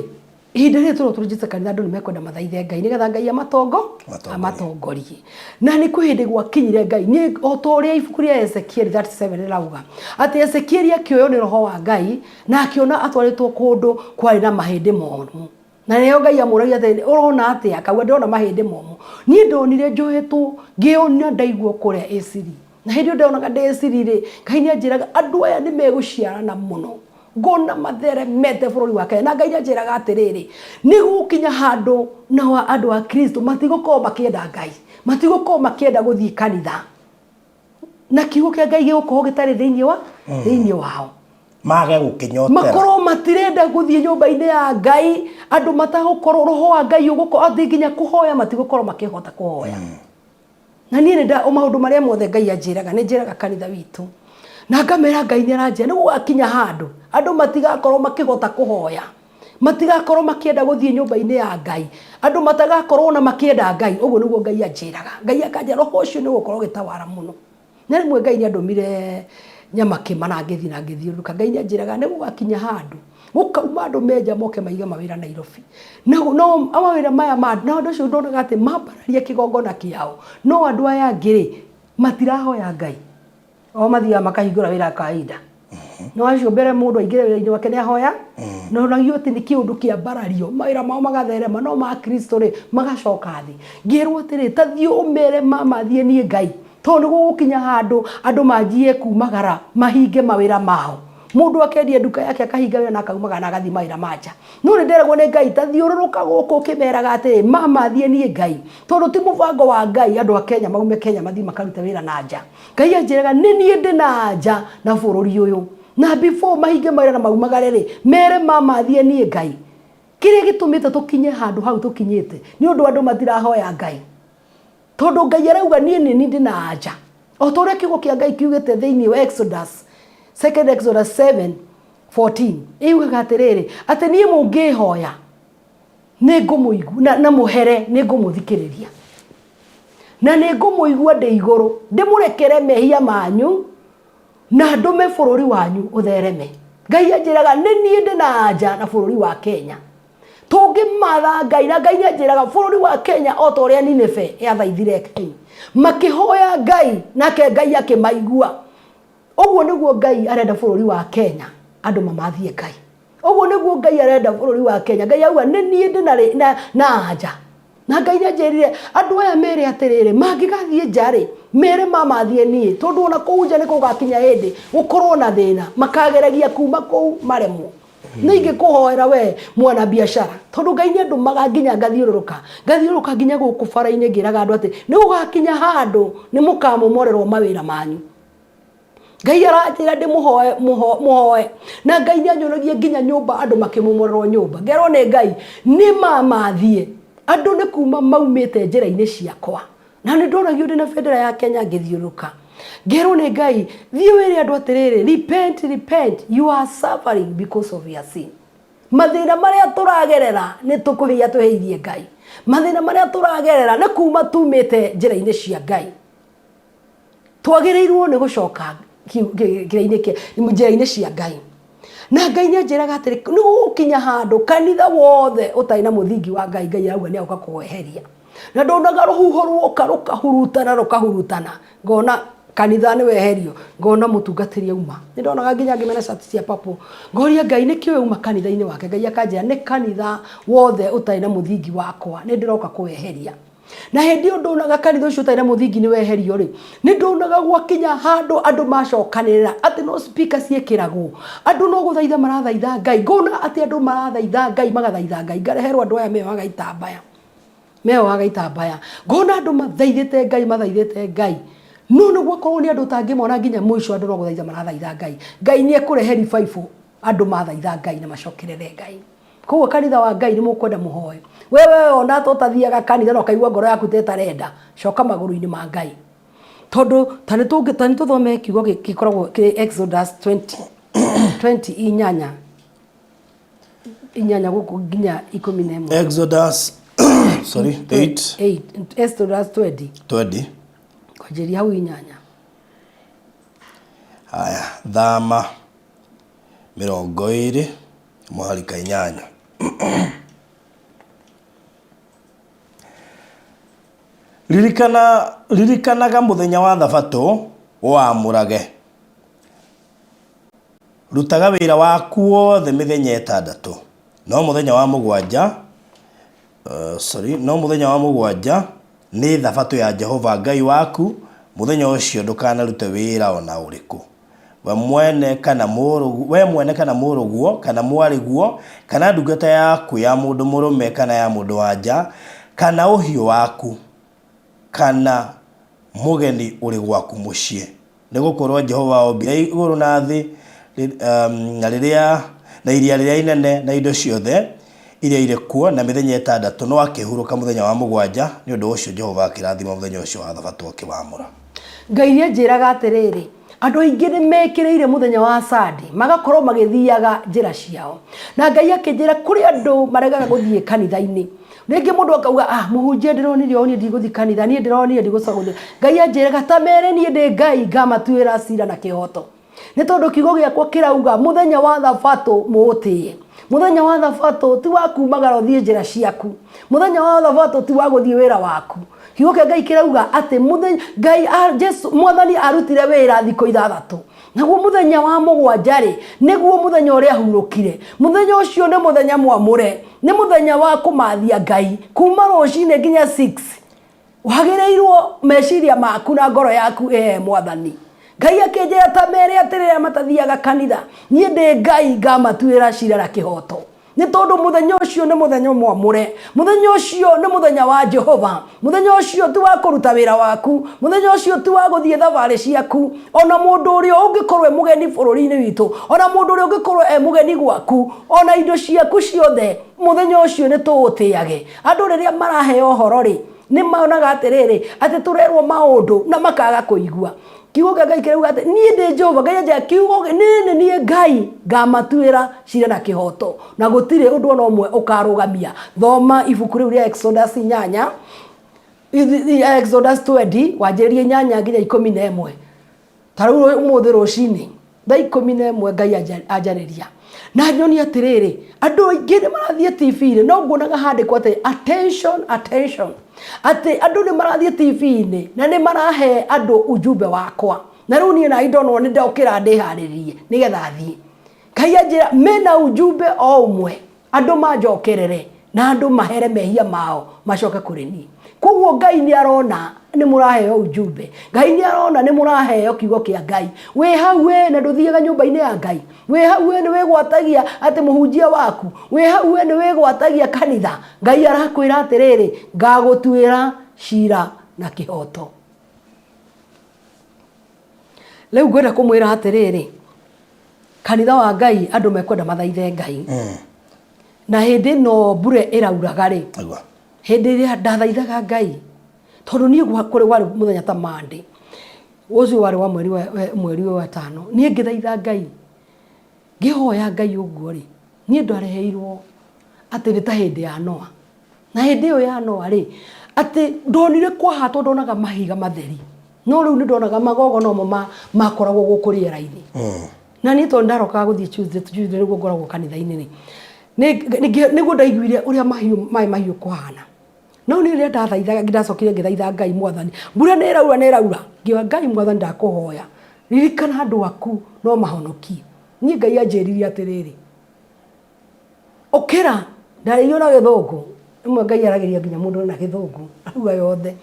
ihinda rĩrĩ tũrĩ tũrĩnjĩte kanitha andũ nĩ mekwenda mathaithe Ngai nĩgetha Ngai Amatongorie. amatongorie. Na nĩ kwĩ hĩndĩ gwakinyire Ngai nĩ o ta ũrĩa ibuku rĩa Ezekieli 37 rĩrauga atĩ Ezekieli akĩoywo nĩ roho wa Ngai na akĩona atwarĩtwo kũndũ kwarĩ na mahĩndĩ momũ. Na nĩyo Ngai amũragia atĩrĩ, ũrona atĩa? Akauga ndĩrona mahĩndĩ momũ. Niĩ ndonire njohetwo ngĩona ndaigwo kũrĩa Ĩsiri. Na hĩndĩ ĩyo ndonaga ndĩ Ĩsiri rĩ, Ngai nĩ anjĩraga andũ aya nĩ megũciarana mũno. Ngona matheremete bũrũri wa Kenya. Na Ngai nĩ anjĩraga atĩrĩrĩ, nĩ gũgũkinya handũ nao andũ a Kristo matigũkorwo makĩenda Ngai. Matigũkorwo makĩenda gũthiĩ kanitha. Na kiugo kĩa Ngai gĩgũkorwo gĩtarĩ thĩinĩ wa thĩinĩ wao. Mage gũkĩnyotera. Makorwo matirenda gũthiĩ nyũmba-inĩ ya Ngai, andũ matagũkorwo, roho wa Ngai ũgũkorwo, atĩ nginya kũhoya matigũkorwo makĩhota kũhoya. Na niĩ nĩ nda, maũndũ marĩa mothe Ngai anjĩraga, nĩ njĩraga kanitha witũ. Na ngamera Ngai nĩ aranjĩra, nĩ gũgakinya handũ, andũ matigakorwo makĩhota kũhoya. Matigakorwo makĩenda gũthiĩ nyũmba-inĩ ya Ngai. Andũ matagakorwo ona makĩenda Ngai. Ũguo nĩguo Ngai anjĩraga. Ngai akanjĩra roho ũcio nĩ ũgũkorwo ũgĩtawara mũno. Na rĩmwe Ngai nĩ andũmire Nyamakĩma na ngĩthiĩ na ngĩthiũrũrũka. Ngai nĩ anjĩraga nĩ gũgakinya handũ, gũkauma andũ me nja moke maige mawĩra Nairobi. Na no mawĩra maya ma, na andũ acio ndonaga atĩ mambararia kĩgongona kĩao, no andũ aya angĩ rĩ, matirahoya Ngai. O mathiaga makahingũra wĩra kawaida. No acio mbere mũndũ aingĩre wĩra-inĩ wake nĩ ahoya, na onagio atĩ nĩ kĩũndũ kĩambarario, mawĩra mao magatherema, no ma Kristo rĩ, magacoka thĩ. Ngĩrwo atĩrĩ, ta thiĩ ũmere mamathiĩ niĩ Ngai, tondũ nĩ gũgũkinya handũ andũ manjie kumagara mahinge mawĩra mao. Mũndũ akendia nduka yake akahinga wĩra na akaumagara na agathiĩ mawĩra ma nja. No nĩ nderagwo nĩ Ngai ta thiũrũrũka gũkũ ũkĩmeraga atĩrĩ mamathiĩ niĩ Ngai. Tondũ ti mũbango wa Ngai andũ a Kenya maume Kenya mathiĩ makarute wĩra na nja. Ngai anjĩraga nĩ niĩ ndĩ na anja na bũrũri ũyũ. Na before mahinge mawĩra na maumagare rĩ, mere mamathiĩ niĩ Ngai. Kĩrĩa gĩtũmĩte tũkinye handũ hau tũkinyĩte nĩ ũndũ andũ matirahoya Ngai. Tondũ Ngai arauga niĩ nĩ niĩ ndĩ na anja. O ta ũrĩa kiugo kĩa Ngai kiugĩte thĩinĩ wa Exodus, Second Exodus 7, 14, ĩugaga atĩrĩrĩ, atĩ niĩ mũngĩhoya nĩ ngũmũigua na, na mũhere nĩ ngũmũthikĩrĩria. Na nĩ ngũmũigua ndĩ igũrũ, ndĩmũrekere mehia manyu na ndũme bũrũri wanyu ũthereme. Ngai anjĩraga nĩ niĩ ndĩ na anja na bũrũri wa Kenya. Tũngĩmatha Ngai, na Ngai nĩ anjĩraga bũrũri wa Kenya o ta ũrĩa Nineve yathaithire Ngai, makĩhoya Ngai nake Ngai akĩmaigua. Ũguo nĩguo Ngai arenda bũrũri wa Kenya andũ mamathie Ngai. Ũguo nĩguo Ngai arenda bũrũri wa Kenya. Ngai auga nĩ niĩ ndĩ na, na, na anja. Na Ngai nĩ anjĩrire andũ aya mere atĩrĩrĩ, mangĩgathiĩ nja rĩ, mere mamathiĩ niĩ, tondũ ona kũu nja nĩ gũgakinya hĩndĩ gũkorwo na thĩna, makageragia kuma kũu maremwo. Nĩ ingĩkũhoera we mwana biacara, tondũ Ngai nĩ andũmaga nginya ngathiũrũrũka, ngathiũrũrũka nginya gũkũ bara-inĩ ngĩraga andũ atĩ nĩ gũgakinya handũ nĩ mũkamomorerwo mawĩra manyu. Ngai aranjĩra ndĩmũhoe mũhoe na Ngai nĩ anyonagia nginya nyũmba andũ makĩmomorerwo nyũmba ngerwo nĩ Ngai nĩ mamathiĩ andũ nĩ kuma maumĩte njĩra-inĩ ciakwa na nĩ ndonagio ndĩ na bendera ya Kenya ngĩthiũrũrũka ngerwo nĩ Ngai thiĩ wĩre andũ atĩrĩrĩ, repent, repent, you are suffering because of your sin. Mathĩna marĩa tũragerera nĩ tũkũhĩia twĩhĩirie Ngai. Mathĩna marĩa tũragerera nĩ kuma tumĩte njĩra-inĩ cia Ngai. Twagĩrĩirwo nĩ gũcoka njĩra-inĩ cia Ngai. Na Ngai nĩ anjĩraga atĩrĩ, nĩ gũgũkinya handũ kanitha wothe ũtarĩ na mũthingi wa Ngai, Ngai arauga nĩ agoka kũweheria. Na ndonaga rũhuho ruoka rũkahurutana rũkahurutana, ngona kanitha nĩ weherio, ngona mũtungatĩri auma. Nĩ ndonaga nginya angĩ mena cati cia purple. Ngoria Ngai nĩkĩ ũyũ auma kanitha-inĩ wake? Ngai akanjĩra nĩ kanitha wothe ũtarĩ na mũthingi wakwa, nĩ ndĩroka kũweheria. Na hĩndĩ ĩyo ndonaga kanitha ũcio ũtarĩ na mũthingi nĩ weherio rĩ, nĩ ndonaga gwakinya handũ andũ macokanĩrĩra atĩ no speaker ciĩkĩragwo, andũ no gũthaitha marathaitha Ngai, ngona atĩ andũ marathaitha Ngai magathaitha Ngai, ngareherwo andũ aya meyohaga itambaya, meyohaga itambaya, ngona andũ mathaithĩte Ngai mathaithĩte Ngai, no nĩ gwakorwo nĩ andũ ũtangĩmona nginya mũico andũ no gũthaitha marathaitha Ngai. Ngai nĩ ekũrehe revival andũ mathaitha Ngai na macokerere Ngai. Koguo kanitha wa Ngai nĩ mũkwenda mũhoe. We we ona ta ũtathiaga kanitha na ũkaigua ngoro yaku ta ĩtarenda, coka magũrũ-inĩ ma Ngai. Tondũ ta nĩ tũngĩ ta nĩ tũthome kiugo gĩkoragwo kĩrĩ Exodus 20 20 inyanya inyanya gũkũ nginya 11. Exodus sorry 8 8 Exodus 20 20 kwanjĩrĩria hau inyanya. Haya, thama 20 mũhari ka inyanya. Ririkana, ririkanaga mũthenya wa thabatũ ũwamũrage. Rutaga wĩra waku wothe mĩthenya ĩtandatũ, no mũthenya wa mũgwanja, sorry, no mũthenya wa mũgwanja nĩ thabatũ ya Jehova Ngai waku, mũthenya ũcio ndũkanarute wĩra o na ũrĩkũ. We mwene kana mũrũguo, we mwene kana mũrũguo kana mwarĩguo kana ndungata yaku ya mũndũ mũrũme kana ya mũndũ wa nja kana ũhiũ waku kana mũgeni ũrĩ gwaku mũciĩ. Nĩ gũkorũo Jehova ombire igũrũ na thĩ na rĩrĩa na iria rĩrĩa inene na indo ciothe iria irĩ kuo na mĩthenya ĩtandatũ, no akĩhurũka mũthenya wa mũgwanja. Nĩ ũndũ ũcio Jehova akĩrathima mũthenya ũcio wa Thabatũ akĩwamũra. Ngai nĩ anjĩraga atĩrĩrĩ, andũ aingĩ nĩ mekĩrĩire mũthenya wa Sunday, magakorwo magĩthiaga njĩra ciao. Na Ngai akĩnjĩra kũrĩ andũ maregaga gũthiĩ kanitha-inĩ. Rĩngĩ mũndũ akauga, ah, mũhunjia ndĩronire ũũ niĩ ndigũthiĩ kanitha, niĩ ndĩronire ndigũcoka gũthiĩ. Ngai anjĩraga ta mere niĩ ndĩ Ngai ngamatuĩra cira na kĩhoto. Nĩ tondũ kiugo gĩakwa kĩrauga mũthenya wa thabatũ mũũtĩe. Mũthenya wa thabatũ ti wa kumagara ũthiĩ njĩra ciaku. Mũthenya wa thabatũ ti wa gũthiĩ wĩra waku. Kiugo kĩa Ngai kĩrauga atĩ mũthenya Ngai Jesu mwathani arutire wĩra thikũ ithathatũ. Naguo mũthenya wa mũgwanja rĩ, nĩguo mũthenya ũrĩa ahurũkire. Mũthenya ũcio nĩ mũthenya mwamũre. Nĩ mũthenya wa kũmathia Ngai kuma rũcinĩ nginya 6. Wagĩrĩirwo meciria maku na ngoro yaku ĩhe mwathani. Ngai akĩnjĩra ta mere atĩrĩrĩ matathiaga kanitha, niĩ ndĩ Ngai ngamatuĩra cira na kĩhoto. Nĩ tondũ mũthenya ũcio nĩ mũthenya mwamũre, mũthenya ũcio nĩ mũthenya wa Jehova, mũthenya ũcio ti wa kũruta wĩra waku, mũthenya ũcio ti wa gũthiĩ thabarĩ ciaku. Ona mũndũ ũrĩa ũngĩkorwo e mũgeni bũrũri-inĩ witũ, ona mũndũ ũrĩa ũngĩkorwo e mũgeni gwaku, ona indo ciaku ciothe, mũthenya ũcio nĩ tũũtĩage. Andũ rĩrĩa maraheo ũhoro rĩ, nĩ monaga atĩrĩrĩ, atĩ tũrerwo maũndũ na makaga kũigua. Kiugo kĩa Ngai kĩrauga atĩ niĩ ndĩ Jehova, Ngai anjĩra kiugo niĩ nĩ niĩ Ngai ngamatuĩra cira na kĩhoto na gũtirĩ ũndũ ona ũmwe ũkarũgamia. Thoma ibuku rĩu rĩa Exodus inyanya, Exodus 20 wanjĩrĩrie inyanya nginya 11. Ta rĩu ũmũthĩ rũcinĩ thaa 11 Ngai anjarĩria na nyonia atĩrĩrĩ, andũ aingĩ nĩ marathiĩ TV-inĩ, no nguonaga handĩkwo atĩ attention, attention, atĩ andũ nĩ marathiĩ TV-inĩ na nĩ marahe andũ ujumbe wakwa. Na rĩu niĩ nani ndonwo nĩ ndokĩra ndĩharĩrie nĩgetha thiĩ. Ngai anjĩra mena ujumbe o ũmwe, andũ manjokerere na andũ mahere mehia mao macoke kũrĩ niĩ. Koguo Ngai nĩ arona nĩ mũraheo ujumbe, Ngai nĩ arona nĩ mũraheo kiugo kĩa Ngai. Wĩ hau we na ndũthiaga nyũmba-inĩ ya Ngai, wĩ hau we nĩ wĩgwatagia atĩ mũhunjia waku, wĩ hau we nĩ wĩgwatagia kanitha. Ngai arakwĩra atĩrĩrĩ, ngagũtuĩra cira na kĩhoto. Rĩu ngwenda kũmwĩra atĩrĩrĩ, kanitha wa Ngai andũ mekwenda mathaithe Ngai. Na hĩndĩ ĩno mbura ĩrauraga rĩ, hĩndĩ ĩrĩa ndathaithaga Ngai, tondũ niĩ kũrĩ warĩ mũthenya ta Monday, ũcio warĩ wa mweri wa ĩtano, niĩ ngĩthaitha Ngai, ngĩhoya Ngai ũguo rĩ, niĩ ndareheirwo atĩ nĩ ta hĩndĩ ya Noa. Na hĩndĩ ĩyo ya Noa rĩ, atĩ ndonire kwahatwo ndonaga mahiga matheri, no rĩu nĩ ndonaga magogo nomo makoragwo gũkũ rĩera-inĩ. Na niĩ tondũ ndarokaga gũthiĩ Tuesday, Tuesday nĩguo ngoragwo kanitha-inĩ rĩ, nĩguo ndaiguire ũrĩa maĩ mahiũ kũhana. No niĩ rĩrĩa ndathaithaga, ndacokire ngĩthaitha Ngai Mwathani, mbura nĩ ĩraura nĩ ĩraura, ngiuga Ngai Mwathani ndakũhoya, ririkana andũ aku no mahonokie. Niĩ Ngai anjĩrire atĩrĩrĩ, ũkĩra, ndarĩirio na gĩthũngũ, rĩmwe Ngai aragĩria nginya mũndũ na gĩthũngũ, arauga yothe,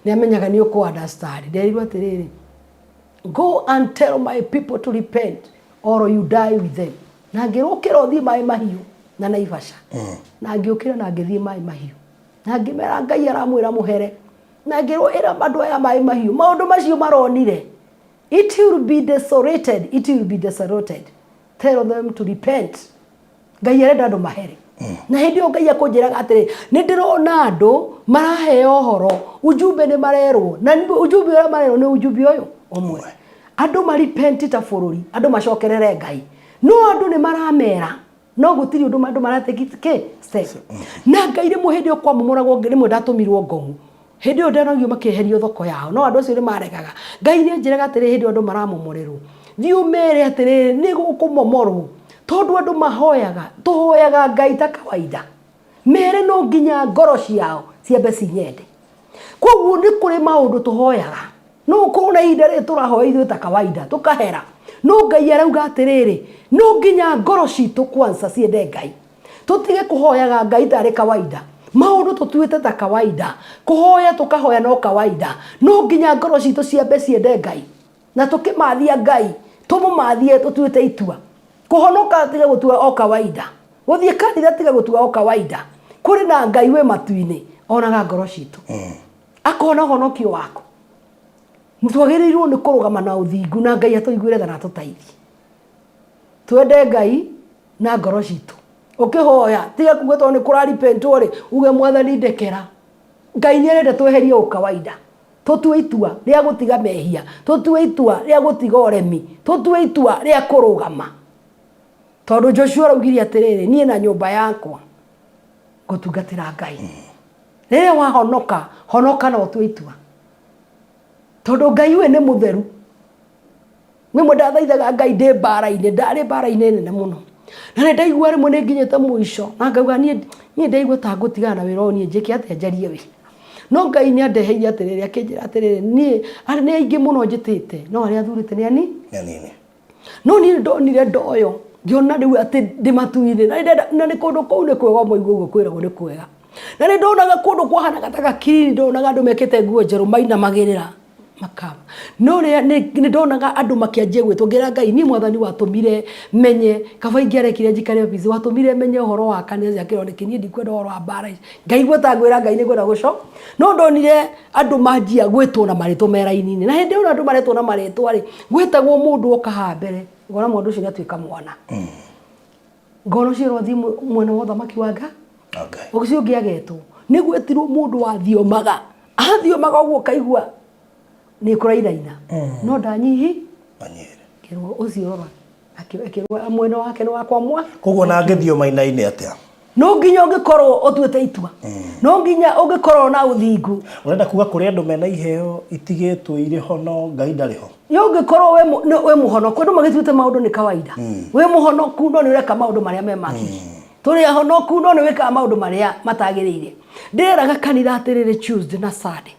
nĩ amenyaga nĩ ũkũ understand. Nderirwo atĩrĩrĩ, go and tell my people to repent or you die with them. Na ngĩrwo ũkĩra ũthiĩ maĩ mahiũ na Naivasha. Na ngĩũkĩra na ngĩthiĩ maĩ mahiũ. Na ngĩmera Ngai aramwĩra mũhere. Na ngĩrwo ĩra andũ aya maĩ mahiũ, maũndũ macio maronire, it will be desolated, it will be desolated. Tell them to repent. Ngai arenda andũ mahere. Na hĩndĩ ĩyo Ngai akũnjĩraga atĩrĩ, nĩ ndĩrona andũ maraheo ũhoro, ujumbe nĩ marerwo, na ujumbe ũrĩa marerwo nĩ ujumbe ũyũ ũmwe. Andũ ma repent ta bũrũri, andũ macokerere Ngai. No andũ nĩ maramera, no gũtirĩ ũndũ andũ maratake kĩ step. Na Ngai rĩmwe hĩndĩ ĩyo kwamomoragwo, rĩmwe ndatũmirwo Ngong'u. Hĩndĩ ĩyo ndanogio makĩeherio thoko yao, no andũ acio nĩ maregaga. Ngai nĩ anjĩraga atĩrĩ hĩndĩ ĩyo andũ maramomorerwo, thiĩ ũmere atĩrĩrĩ, nĩ gũkũmomorwo, tondũ andũ mahoyaga, tũhoyaga Ngai ta kawaida. Mere no nginya ngoro ciao ciambe cinyende. Koguo nĩ kũrĩ maũndũ tũhoyaga, no ũkorwo na ihinda rĩrĩ tũrahoya ithuĩ ta kawaida, tũkahera. No Ngai arauga atĩrĩrĩ, no nginya ngoro citũ kwanza ciende Ngai. Tũtige kũhoyaga Ngai tarĩ kawaida. Maũndũ tũtuĩte ta kawaida. Kũhoya tũkahoya no kawaida. No nginya ngoro citũ ciambe ciende Ngai. Na tũkĩmathia Ngai, tũmũmathie tũtuĩte itua. Kũhonoka tiga gũtua o kawaida. Gũthiĩ kanitha tiga gũtua o kawaida. Kũrĩ na Ngai wĩ matu-inĩ, onaga ngoro citũ. Akona ũhonokio waku. Twagĩrĩirwo nĩ kũrũgama na ũthingu na Ngai atũiguĩre tha na atũteithie. Twende Ngai na ngoro citũ. Ũkĩhoya, tiga kuga tondũ nĩ kũra repentwo rĩ, uge Mwathani ndekera. Ngai nĩ arenda tweherie ũkawaida. Tũtue itua rĩa gũtiga mehia, tũtue itua rĩa gũtiga ũremi, tũtue itua rĩa kũrũgama. Tondũ Joshua araugire atĩrĩrĩ, niĩ na nyũmba yakwa ngũtungatĩra Ngai. Rĩrĩa wahonoka, honoka na ũtue itua. Tondũ Ngai we nĩ mũtheru. Rĩmwe ndathaithaga Ngai ndĩ mbara-inĩ, ndarĩ mbara-inĩ nene mũno. Na nĩ ndaigua rĩmwe nĩ nginyĩte mũico, na ngauga niĩ niĩ ndaigua ta ngũtigana na wĩra ũyũ niĩ njĩke atĩa njarie wĩra. No Ngai nĩ andeheire atĩrĩrĩ, akĩnjĩra atĩrĩrĩ, niĩ nĩ aingĩ mũno njĩtĩte, no arĩa thurĩte nĩ ani? Nĩ anini. No niĩ nĩ ndonire ndoyo, ngĩona rĩu atĩ ndĩ matu-inĩ, na nĩ ndenda, na nĩ kũndũ kũu nĩ kwega ũmaigua ũguo kwĩragwo nĩ kwega. Na nĩ ndonaga kũndũ kwahanaga ta gakiriri, ndonaga andũ mekĩte nguo njerũ mainamagĩrĩra. Makaba no rĩrĩa nĩ ndonaga andũ makĩanjia gwĩtwo, ngĩra Ngai, niĩ Mwathani watũmire menye kaba ingĩarekire njikare obici, watũmire menye ũhoro wa kanitha cia kĩroho nĩkĩ? Niĩ ndikwenda ũhoro wa mbara ici. Ngaigua ta ngwĩra Ngai nĩ ngwenda gũco no ndonire andũ manjia gwĩtwo na marĩtwa me raini-inĩ, na hĩndĩ ĩyo andũ maretwo na marĩtwa rĩ, gwĩtagwo mũndũ oka haha mbere, ngona mũndũ ũcio nĩ atuĩka mwana, ngona ũcio ũrathiĩ mwena wa ũthamaki wa Ngai. Ũcio ũngĩ agetwo nĩ gwĩtirwo mũndũ wathiomaga, athiomaga ũguo ũkaigua nĩ kũrainaina, no ndanyihi. Manyere. Kĩrwo ũcio rora akĩrwo mwena wake nĩ wakwa mwa. Koguo na angĩthioma inaine atĩa? No nginya ũngĩkorwo ũtuĩte itua, no nginya ũngĩkorwo na ũthingu. Ũrenda kuga kũrĩ andũ mena iheo itigĩtwo irĩ ho no Ngai ndarĩ ho? Nĩ ũngĩkorwo wĩ mũhonoku, andũ magĩtuĩte maũndũ nĩ kawaida. Wĩ mũhonoku no nĩ ũreka maũndũ marĩa me magigi. Tũrĩ ahonoku no nĩ wĩkaga maũndũ marĩa matagĩrĩire. Ndĩreraga kanitha atĩrĩrĩ, Tuesday na Sunday,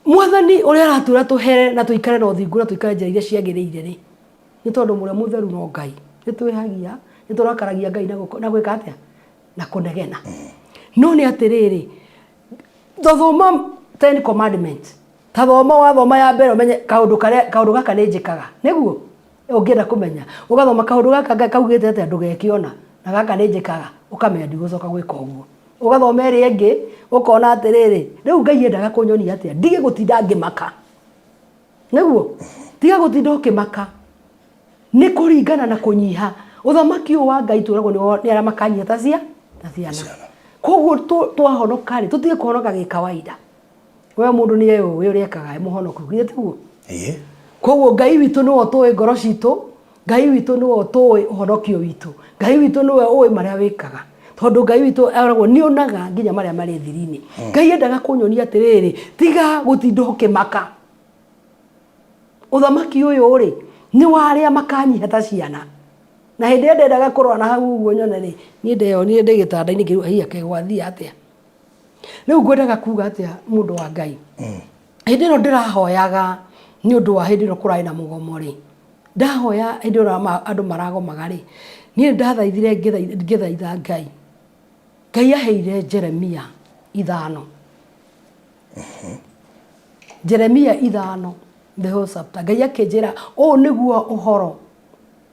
Mwathani ũrĩa aratwĩra tũhere na tũikare na ũthingu na tũikare njĩra iria ciagĩrĩire rĩ, nĩ tondũ mũrĩa mũtheru no Ngai. Nĩ twĩhagia, nĩ tũrakaragia Ngai na gwĩka atĩa? Na kũnegena. No nĩ atĩrĩrĩ, thothoma Ten Commandments. Ta thoma, wathoma ya mbere ũmenye kaũndũ karĩa, kaũndũ gaka nĩ njĩkaga. Nĩguo? Ũngĩenda kũmenya, ũgathoma kaũndũ gaka Ngai kaugĩte atĩa ndũgeke ũna, na gaka nĩ njĩkaga, ũkamenya ndigũcoka gwĩka ũguo. Ũgathoma ĩrĩa ĩngĩ, ũkona atĩrĩrĩ, rĩu Ngai endaga kũnyonia atĩa? Ndige gũtinda ngĩmaka. Nĩguo? Tiga gũtinda ũkĩmaka. Nĩ kũringana na kũnyiha. Ũthamaki ũyũ wa Ngai twĩragwo nĩ arĩa makanyiha ta ciana. Koguo twahonoka rĩ, tũtige kũhonoka gĩkawaida. We mũndũ nĩ eũĩ ũrĩa ekaga e mũhonoku, githĩ tiguo? Ĩĩ. Koguo Ngai witũ nĩwe ũtũĩ ngoro citũ, Ngai witũ nĩwe ũtũĩ ũhonokio witũ, Ngai witũ nĩwe ũĩ marĩa wĩkaga, tondũ Ngai witũ aragwo nĩ onaga nginya marĩa marĩ thiri-inĩ. Ngai endaga kũnyonia atĩrĩrĩ, tiga gũtinda ũkĩmaka. Ũthamaki ũyũ rĩ, nĩ wa arĩa makanyiha ta ciana. Na hĩndĩ ĩrĩa ndendaga kũrora na hau ũguo nyone rĩ, niĩ ndeyonire ndĩ gĩtanda-inĩ ngĩigua hiya kaĩ gwathiĩ atĩa. Rĩu ngwendaga kuga atĩa mũndũ wa Ngai? Hĩndĩ ĩno ndĩrahoyaga nĩ ũndũ wa hĩndĩ ĩno kũrarĩ na mũgomo rĩ, ndahoya hĩndĩ ĩno andũ maragomaga rĩ, niĩ nĩ ndathaithire ngĩthaitha Ngai. Ngai aheire Jeremia 5. Jeremia 5, the whole chapter. Ngai akĩnjĩra ũũ nĩguo ũhoro.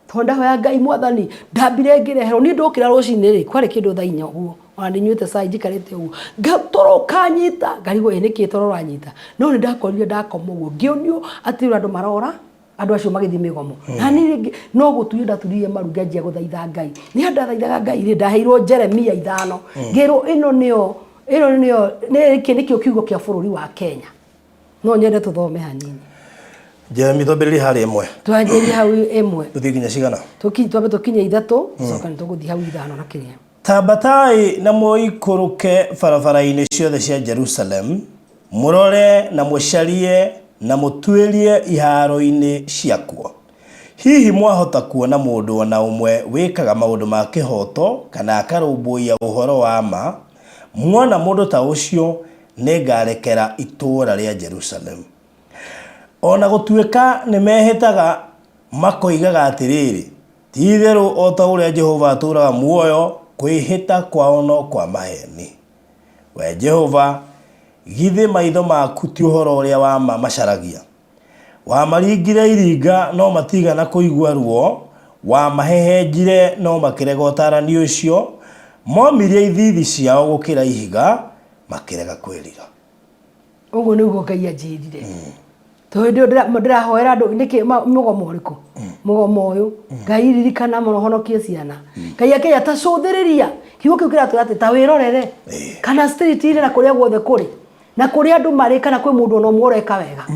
Tondũ ndahoya Ngai, Mwathani, ndambire ngĩreherwo, niĩ ndokĩra rũcinĩ rĩ, kwarĩ kĩndũ thaa 4 ũguo, ona ndĩnyuĩte cai njikarĩte ũguo, toro ũkanyita, ngarigwo ĩ nĩkĩ toro ũranyita, no nĩ ndakorire ndakoma ũguo, ngĩonio atĩ andũ marora, andũ acio magĩthiĩ mĩgomo. Na niĩ rĩngĩ no gũturia ndaturirie maru ngĩanjia gũthaitha Ngai. Nĩ ndathaithaga Ngai rĩ, ndaheirwo Jeremia 5, ngĩrwo ĩno nĩyo, ĩno nĩyo, gĩkĩ nĩkĩo kiugo kĩa bũrũri wa Kenya. No nyende tũthome hanini. Jeremy, twambĩrĩrie harĩa 1. Twanjĩrĩrie hau 1. Tũthiĩ nginya cigana? Twambe tũkinye 3, coka nĩ tũgũthiĩ hau 5 na kĩrĩa. Tambatai na mũikũrũke barabara-inĩ ciothe cia Jerusalem, mũrore na mũcarie na mũtuĩrie ihaaro-inĩ ciakuo. Hihi mwahota kuona mũndũ o na ũmwe wĩkaga maũndũ ma kĩhooto kana akarũmbũiya ũhoro wa ma. Muona mũndũ ta ũcio, nĩngarekera itũũra rĩa Jerusalemu. O na gũtuĩka nĩmehĩtaga makoigaga atĩrĩrĩ, 'Ti-itherũ o ta ũrĩa Jehova atũũraga muoyo, kwĩhĩta kwao no kwa maheeni. Wee Jehova, githĩ maitho maku ti ũhoro ũrĩa wa ma macaragia? Wamaringire iringa, no matiigana kũigua ruo, wamahehenjire, no makĩrega ũtaarani ũcio. Momirie ithiithi ciao gũkĩra ihiga, makĩrega kwĩrira. Ũguo nĩguo Ngai anjĩrire. Tondũ hĩndĩ ĩyo ndĩrahoera andũ nĩkĩ mũgomo ũrĩkũ? Mũgomo ũyũ. Ngai ririkana mũno honokie ciana. Ngai akĩnjĩra ta cũthĩrĩria. Kiugo kĩu kĩratwĩra atĩ ta wĩrorere. Kana street-inĩ na kũrĩa guothe kũrĩ. Na kũrĩa andũ marĩ kana kwĩ mũndũ ona ũmwe ũreka wega.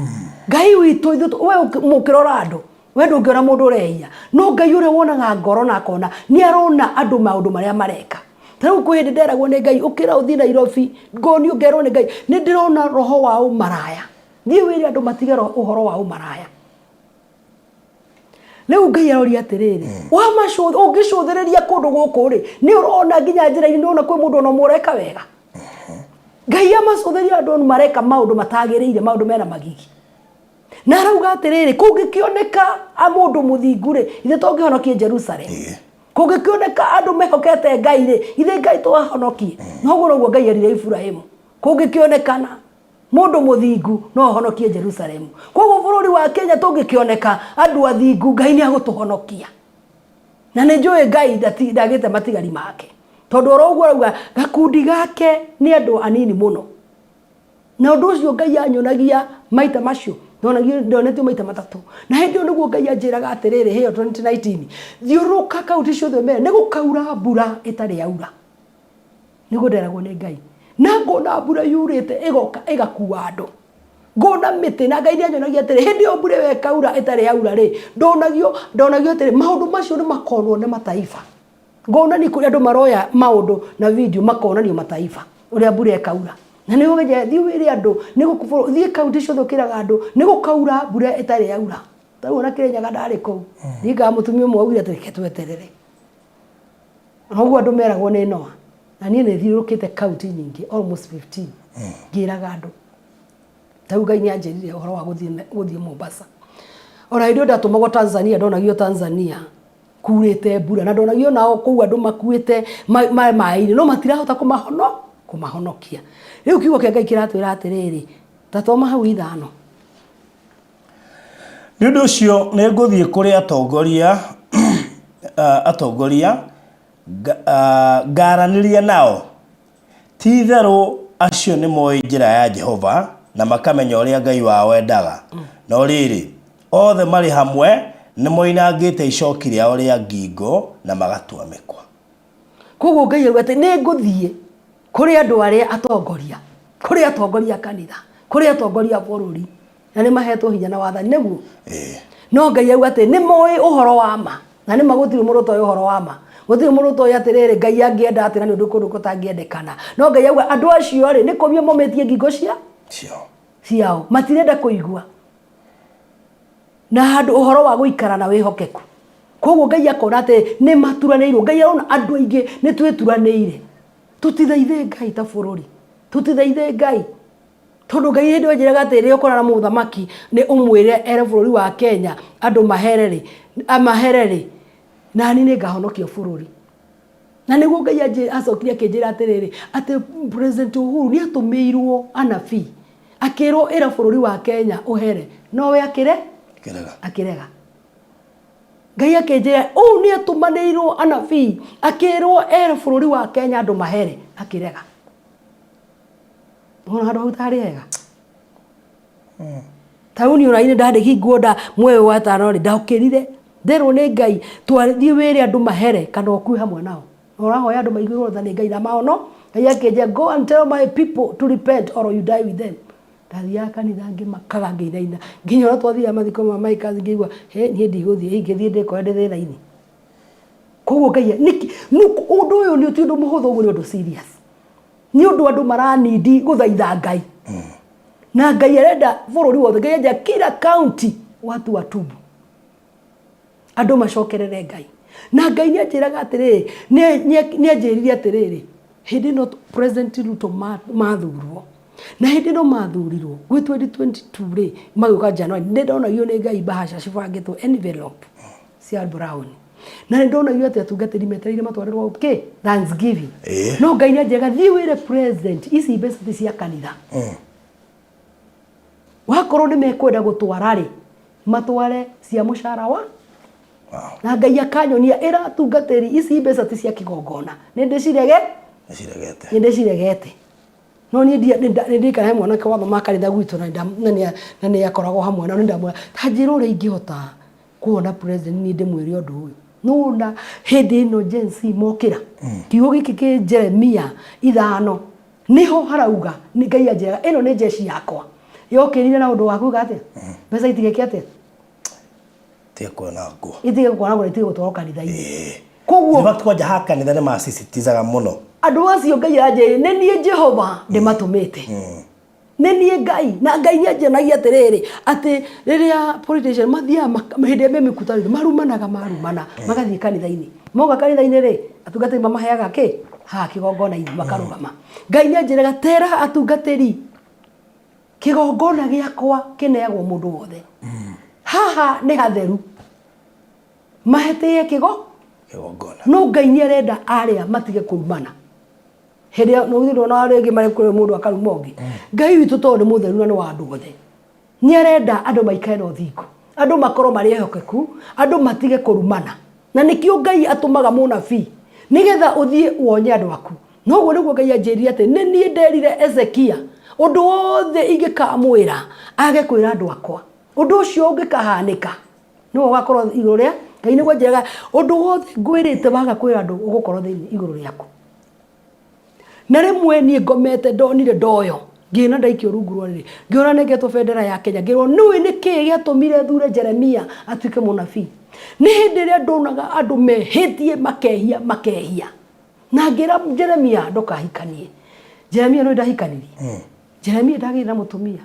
Ngai witũ ithuĩ we ũkĩrora andũ, we ndũngĩona mũndũ ũrehia. No Ngai ũrĩa wonaga ngoro na akona, nĩ arona andũ maũndũ marĩa mareka. Ta rĩu kwĩ hĩndĩ nderagwo nĩ Ngai, ũkĩra ũthiĩ Nairobi, ngonio ngerwo nĩ Ngai, nĩ ndĩrona roho wa ũmaraya. Thiĩ wĩre andũ matige ũhoro wa ũmaraya. Rĩu Ngai aroria atĩrĩrĩ, ũngĩcũthĩrĩria kũndũ gũkũ rĩ, nĩ ũrona nginya njĩra-inĩ, nĩ ũrona kwĩ mũndũ ona ũmwe ũreka wega. Ngai amacũthĩrĩria andũ mareka maũndũ matagĩrĩire, maũndũ mena magigi. Na arauga atĩrĩrĩ, kũngĩkĩoneka mũndũ mũthingu rĩ, ithe tũngĩhonokie Jerusalem. Kũngĩkĩoneka andũ mehokete Ngai rĩ, ithe Ngai twahonokie. No ũguo noguo Ngai erire Iburahĩmu. Kũngĩkĩonekana. Mũndũ mũthingu no ahonokie Jerusalemu. Koguo bũrũri wa Kenya tũngĩkĩoneka andũ athingu, Ngai nĩ agũtũhonokia. Na nĩ njũĩ Ngai ndagĩte matigari make. Tondũ oro ũguo arauga gakundi gake nĩ andũ anini mũno. Na ũndũ ũcio Ngai anyonagia maita macio, ndonagio ndonetio maita matatũ. Na hĩndĩ ĩyo nĩguo Ngai anjĩraga atĩrĩrĩ, hĩyo 2019, thiũrũrũka kaunti ciothe ũmere nĩ gũkaura mbura ĩtarĩ yaura. Nĩguo nderagwo nĩ Ngai. Na ngona mbura yurĩte ĩgoka ĩgakua andũ. Ngona mĩtĩ na Ngai nĩ anyonagia atĩrĩ, hĩndĩ ĩyo mbura ĩyo ĩkaura ĩtarĩ yaura rĩ, ndonagio ndonagio atĩrĩ, maũndũ macio nĩ makonwo nĩ mataifa. Ngonani kũrĩa andũ maroya maũndũ na video makonanio mataifa ũrĩa mbura ĩkaura. Na nĩ ũgeje thiĩ wĩre andũ nĩ gũkũ thiĩ kaunti ciothe ũkĩraga andũ nĩ gũkaura mbura ĩtarĩ yaura. Tarĩu ona Kĩrĩnyaga ndarĩ kũu. Ndingaga mũtumia ũmwe augire atĩ reke tweterere. Noguo andũ meragwo nĩ Noa. Na niĩ nĩ thiũrũrũkĩte kaunti nyingĩ almost 15 ngĩraga andũ. Ta rĩu Ngai nĩ anjĩrire ũhoro wa gũthiĩ Mombasa. Ona hĩndĩ ĩyo ndatũmagwo Tanzania ndonagio Tanzania kurĩte mbura na ndonagio nao kũu andũ makuĩte ma maĩ-inĩ no matirahota kũmahono kũmahonokia. Rĩu kiugo kĩa Ngai kĩratwĩra atĩrĩrĩ, ta thoma hau ithano. Nĩ ũndũ ũcio nĩ ngũthiĩ kũrĩ atongoria atongoria ngaaranĩria nao. Ti-itherũ acio nĩmoĩ njĩra ya Jehova, na makamenya ũrĩa Ngai wao endaga. No rĩrĩ, othe marĩ hamwe nĩmoinangĩte icooki rĩao rĩa ngingo na magatua mĩkwa. Koguo Ngai auga atĩ nĩ ngũthiĩ kũrĩ andũ arĩa atongoria, kũrĩ atongoria a kanitha, kũrĩ atongoria a bũrũri, na nĩ mahetwo hinya na wathani nĩguo. No Ngai auga atĩ nĩ moĩ ũhoro wa ma, na nĩ ma gũtirĩ mũndũ ũtoĩ ũhoro wa ma. Gũtirĩ mũndũ ũtoĩ atĩrĩrĩ Ngai angĩenda atĩ na nĩ ũndũ kũndũ gũtangĩendekana. No Ngai auga andũ acio rĩ nĩ kũmia momĩtie ngingo cia Ciao. ciao, matirenda kũigua na handũ ũhoro wa gũikara na wĩhokeku. Koguo Ngai akona atĩ nĩ maturanĩirwo. Ngai arona andũ aingĩ nĩ twĩturanĩire. Tũtithaithe Ngai ta bũrũri. Tũtithaithe Ngai. Tondũ Ngai hĩndĩ ĩyo anjĩraga atĩ rĩrĩa ũkorana na mũthamaki nĩ ũmwĩre ere bũrũri wa Kenya andũ mahere rĩ, amahere rĩ, nani nĩ ngahonokia bũrũri. Na nĩguo Ngai acokire akĩnjĩra atĩrĩrĩ, atĩ President Uhuru nĩ atũmĩirwo anabii, akĩrwo ĩra bũrũri wa Kenya ũhere, nowe akĩre? Akĩrega. Akĩrega. Ngai akĩnjĩra ũũ nĩ atũmanĩirwo anabii, akĩrwo ere bũrũri wa Kenya andũ mahere, akĩrega. Wona handũ hau tarĩ hega? Taũni ona inĩ ndandĩhingwo nda mweri wa tano rĩ ndokĩrire nderwo nĩ Ngai twathiĩ wĩre andũ mahere kana ũkue hamwe nao. Na ũrahoya andũ maiguĩrwo tha nĩ Ngai na mahono. Ngai akĩnjĩra go and tell my people to repent or you die with them. Ndathiaga kanitha ngĩmakaga ngĩinaina nginya ũrĩa twathiaga mathiko ma my cousin ngĩigua hĩ niĩ ndigũthiĩ ingĩthiĩ ndĩkore ndĩ thĩna-inĩ. Koguo Ngai nĩkĩ ũndũ ũyũ nĩ ti ũndũ mũhũthũ ũguo nĩ ũndũ serious. Nĩ ũndũ andũ maranindi gũthaitha Ngai. Na Ngai arenda bũrũri wothe, Ngai arenda kila county watu watubu. Andũ macokerere Ngai. Na Ngai nĩ anjĩraga atĩrĩrĩ, nĩ anjĩrire atĩrĩrĩ, hĩndĩ ĩno President Ruto mathurwo, na hĩndĩ ĩno mathurirwo, gwĩ 2022 rĩ, magĩũka January, nĩ ndonagio nĩ Ngai mbahaca cibangĩtwo envelope cia brown. Na nĩ ndonagio atĩ atungatĩri metereire matwarĩrwo kĩ? Thanksgiving. No Ngai nĩ anjĩraga thiĩ wĩre president ici mbeca ti cia kanitha. Wakorwo nĩ mekwenda gũtwara rĩ, matware cia mũcara wa na Ngai akanyonia ĩra atungatĩri ici mbeca ti cia kĩgongona. Nĩ ndĩcirege? Nĩciregete. Nĩ ndĩciregete. No niĩ nĩ ndirikana he mwanake wathomaga kanitha gwitũ na nĩ akoragwo hamwe nao nĩ ndamwĩra ta njĩra ũrĩa ingĩhota kuona president niĩ ndĩmwĩre ũndũ ũyũ. Nĩwona hĩndĩ ĩno Gen Z mokĩra. Kiugo gĩkĩ kĩ Jeremia ithano nĩho harauga nĩ Ngai anjĩraga ĩno nĩ jeshi yakwa yokĩrire na ũndũ wa kuga atĩa mbeca itigeke atĩa Itige kwanangwo. Itige kwanangwo na itige gũtwarwo kanitha-inĩ. Koguo In fact kwanja ha kanitha nĩ masisitizaga mũno. Andũ acio Ngai aranjĩrire nĩ niĩ Jehova ndĩmatũmĩte. Nĩ niĩ Ngai na Ngai nĩ anjĩragia atĩrĩrĩ atĩ rĩrĩa politician mathiaga hĩndĩ ĩrĩa me mĩkutano-inĩ marumanaga marumana magathiĩ kanitha-inĩ. Moka kanitha-inĩ rĩ atungatĩri mamaheaga kĩ? Haha kĩgongona-inĩ makarũgama. Ngai nĩ anjĩraga tera atungatĩri kĩgongona gĩakwa kĩneagwo mũndũ wothe. Haha nĩ hatheru. Mahetĩe kĩgo Kĩgongona. No Ngai nĩ arenda arĩa matige kũrumana. Hĩndĩ ĩrĩa nĩ ndona rĩngĩ marĩ kũrĩ mũndũ akaruma ũngĩ. Ngai witũ tondũ nĩ mũtheru na nĩ wa andũ othe. Nĩ arenda andũ maikare na ũthingu. Andũ makorwo marĩ ehokeku, andũ matige kũrumana. Na nĩkĩo Ngai atũmaga mũnabii nĩgetha ũthiĩ wonye andũ aku. Na ũguo nĩguo Ngai anjĩrire atĩ nĩ niĩ nderire Ezekia ũndũ wothe ingĩkamwĩra age kwĩra andũ akwa. Ũndũ ũcio ũngĩkahanĩka nĩwe ũgakorwo igũrũ rĩa Ngai nĩguo anjĩraga ũndũ wothe ngwĩrĩte waga kwĩra andũ ũgũkorwo thĩinĩ igũrũ rĩaku. Na rĩmwe niĩ ngomete ndonire ndoyo ngĩona ndaikio rungu rwa rĩrĩ ngĩona nengetwo bendera ya Kenya ngĩrwo nĩũĩ nĩkĩĩ gĩatũmire thure Jeremia atuĩke mũnabii nĩ hĩndĩ ĩrĩa ndonaga andũ mehĩtie makehia makehia na ngĩra Jeremia ndũkahikanie Jeremia nĩũĩ ndahikanirie Jeremia ndagĩire na mũtumia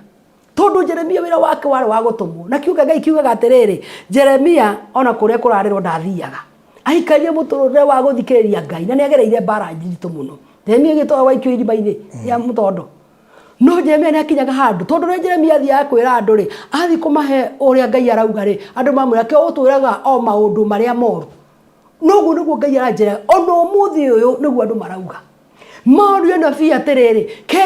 Tondũ Jeremia wĩra wake warĩ wa gũtũmwo. Na kiugo kĩa Ngai kiugaga atĩrĩrĩ, Jeremia ona kũrĩa kũrarĩrwo ndathiaga. Aikarire mũtũrĩre wa gũthikĩrĩria Ngai na nĩ agereire mbara nditũ mũno. Jeremia gĩtwaga waikio irima-inĩ rĩa mũtondo. No Jeremia nĩ akinyaga handũ, tondũ rĩrĩa Jeremia athiaga kwĩra andũ rĩ, athiĩ kũmahe ũrĩa Ngai arauga rĩ, andũ mamwĩra ke ũtwĩraga o maũndũ marĩa moru. Noguo nĩguo Ngai aranjĩra, ona ũmũthĩ ũyũ nĩguo andũ marauga. Morie anabii atĩrĩrĩ, ke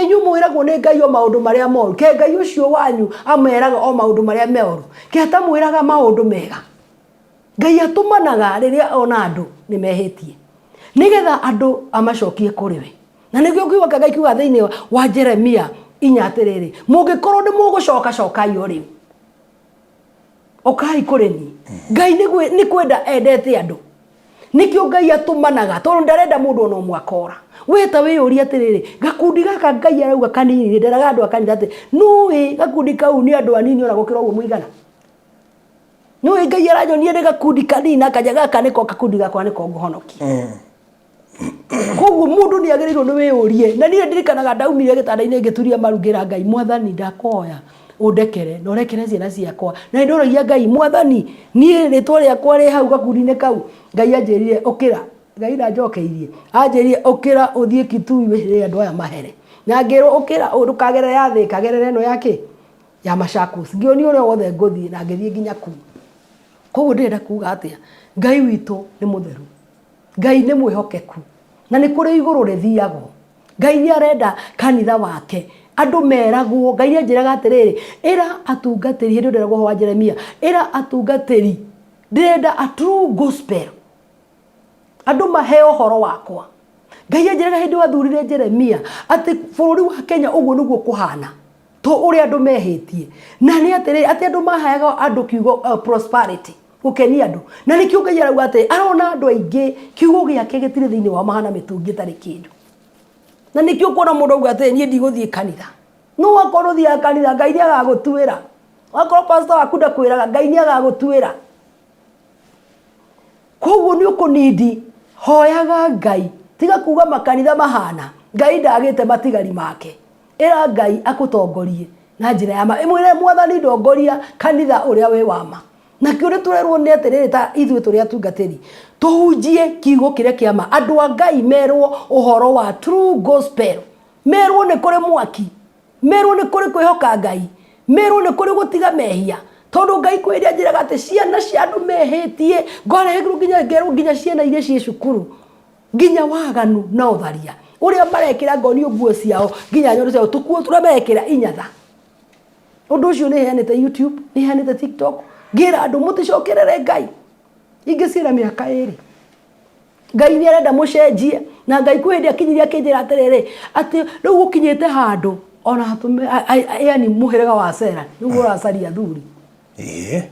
inyuĩ mwĩragwo nĩ Ngai o maũndũ marĩa moru? Ke Ngai ũcio wanyu ameraga o maũndũ marĩa moru? Ke atamwĩraga maũndũ mega? Ngai atũmanaga rĩrĩa ona andũ nĩ mehĩtie, nĩgetha andũ amacokie kũrĩ we. Na nĩkĩo kiugo kĩa Ngai kiugaga thĩinĩ wa Jeremia inya atĩrĩrĩ, mũngĩkorwo nĩ mũgũcoka cokai o rĩu. Ũkai kũrĩ niĩ. Ngai nĩ kwenda endete andũ. Nĩkĩo Ngai atũmanaga tondũ ndarenda mũndũ ona ũmwe akora. We ta wĩyũrie atĩrĩrĩ, gakundi gaka Ngai arauga kanini rĩ, nderaga andũ a kanitha atĩ, nũĩ gakundi kau nĩ andũ anini ona gũkĩra ũguo mũigana? Nĩũĩ Ngai aranyonia nĩ gakundi kanini na akanja gaka nĩko gakundi gakwa nĩko ngũhonokia. Koguo mũndũ nĩ agĩrĩirwo nĩ wĩyũrie. Na niĩ ndirikanaga ndaumire gĩtanda-inĩ ngĩturia maru ngĩra Ngai, Mwathani ndakũhoya ũndekere na ũrekere ciana ciakwa. Na nĩ ndoragia Ngai, Mwathani niĩ rĩtwa rĩakwa rĩ hau gakundi-inĩ kau? Ngai anjĩrire ũkĩra. Ngai ndanjokeirie. Anjĩrire ũkĩra ũthiĩ Kitui wĩre andũ aya mahere. Na ngĩrwo ũkĩra ndũkagerere ya Thĩka, gerera ĩno ya kĩ? Ya Machakos. Ngĩonio ũrĩa wothe ngũthiĩ na ngĩthiĩ nginya kũu. Koguo ndĩrenda kuga atĩa? Ngai witũ nĩ mũtheru. Ngai nĩ mwĩhokeku na nĩ kũrĩ igũrũ rĩthiagwo. Ngai nĩ arenda kanitha wake andũ meragwo. Ngai nĩ anjĩraga atĩrĩrĩ, ĩra atungatĩri, hĩndĩ ĩyo ndĩreragwo ũhoro wa Jeremia, ĩra atungatĩri ndĩrenda a true gospel, andũ maheo ũhoro wakwa. Ngai anjĩraga hĩndĩ ĩyo athurire Jeremia atĩ bũrũri wa Kenya ũguo nĩguo kũhana to ũrĩa andũ mehĩtie na nĩ atĩrĩrĩ atĩ andũ maheaga andũ kiugo prosperity gũkenia andũ na nĩkĩo Ngai arauga atĩ arona andũ aingĩ kiugo gĩake gĩtirĩ thĩinĩ wao mahana mĩtũngi ĩtarĩ kĩndũ na nĩkĩo ũkuona mũndũ auga atĩ niĩ ndigũthiĩ kanitha no wakorwo ũthiaga kanitha Ngai nĩ agagũtuĩra wakorwo pastor waku ndakwĩraga Ngai nĩ agagũtuĩra koguo nĩ ũkũnindi hoyaga Ngai tiga kuga makanitha mahana Ngai ndagĩte matigari make Ĩra Ngai akũtongorie na njĩra ya ma. Mwĩre Mwathani ndongoria kanitha ũrĩa wĩ wa ma. Nakĩo nĩ tũrerwo nĩ atĩrĩrĩ ta ithuĩ tũrĩ atungatĩri, tũhunjie kiugo kĩrĩa kĩa ma. Andũ a Ngai merwo ũhoro wa true gospel. Merwo nĩ kũrĩ mwaki. Merwo nĩ kũrĩ kwĩhoka Ngai. Merwo nĩ kũrĩ gũtiga mehia. Tondũ Ngai kwĩ hĩndĩ anjĩraga atĩ ciana cia andũ mehĩtie, ngoreherwo nginya ngerwo nginya ciana iria ciĩ cukuru. Nginya waganu na ũtharia ũrĩa marekĩra ngonio nguo ciao nginya nyondo ciao tũkuo tũrĩa marekĩra inyatha. Ũndũ ũcio nĩ heanĩte YouTube, nĩ heanĩte TikTok, ngĩra andũ mũticokerere Ngai. Ingĩ ciĩna mĩaka ĩrĩ. Ngai nĩ arenda mũcenjie na Ngai kwĩ hĩndĩ akinyirie akĩnjĩra atĩrĩrĩ atĩ rĩu gũkinyĩte handũ ona yani mũhĩrĩga wa Sera nĩguo ũracaria athuri.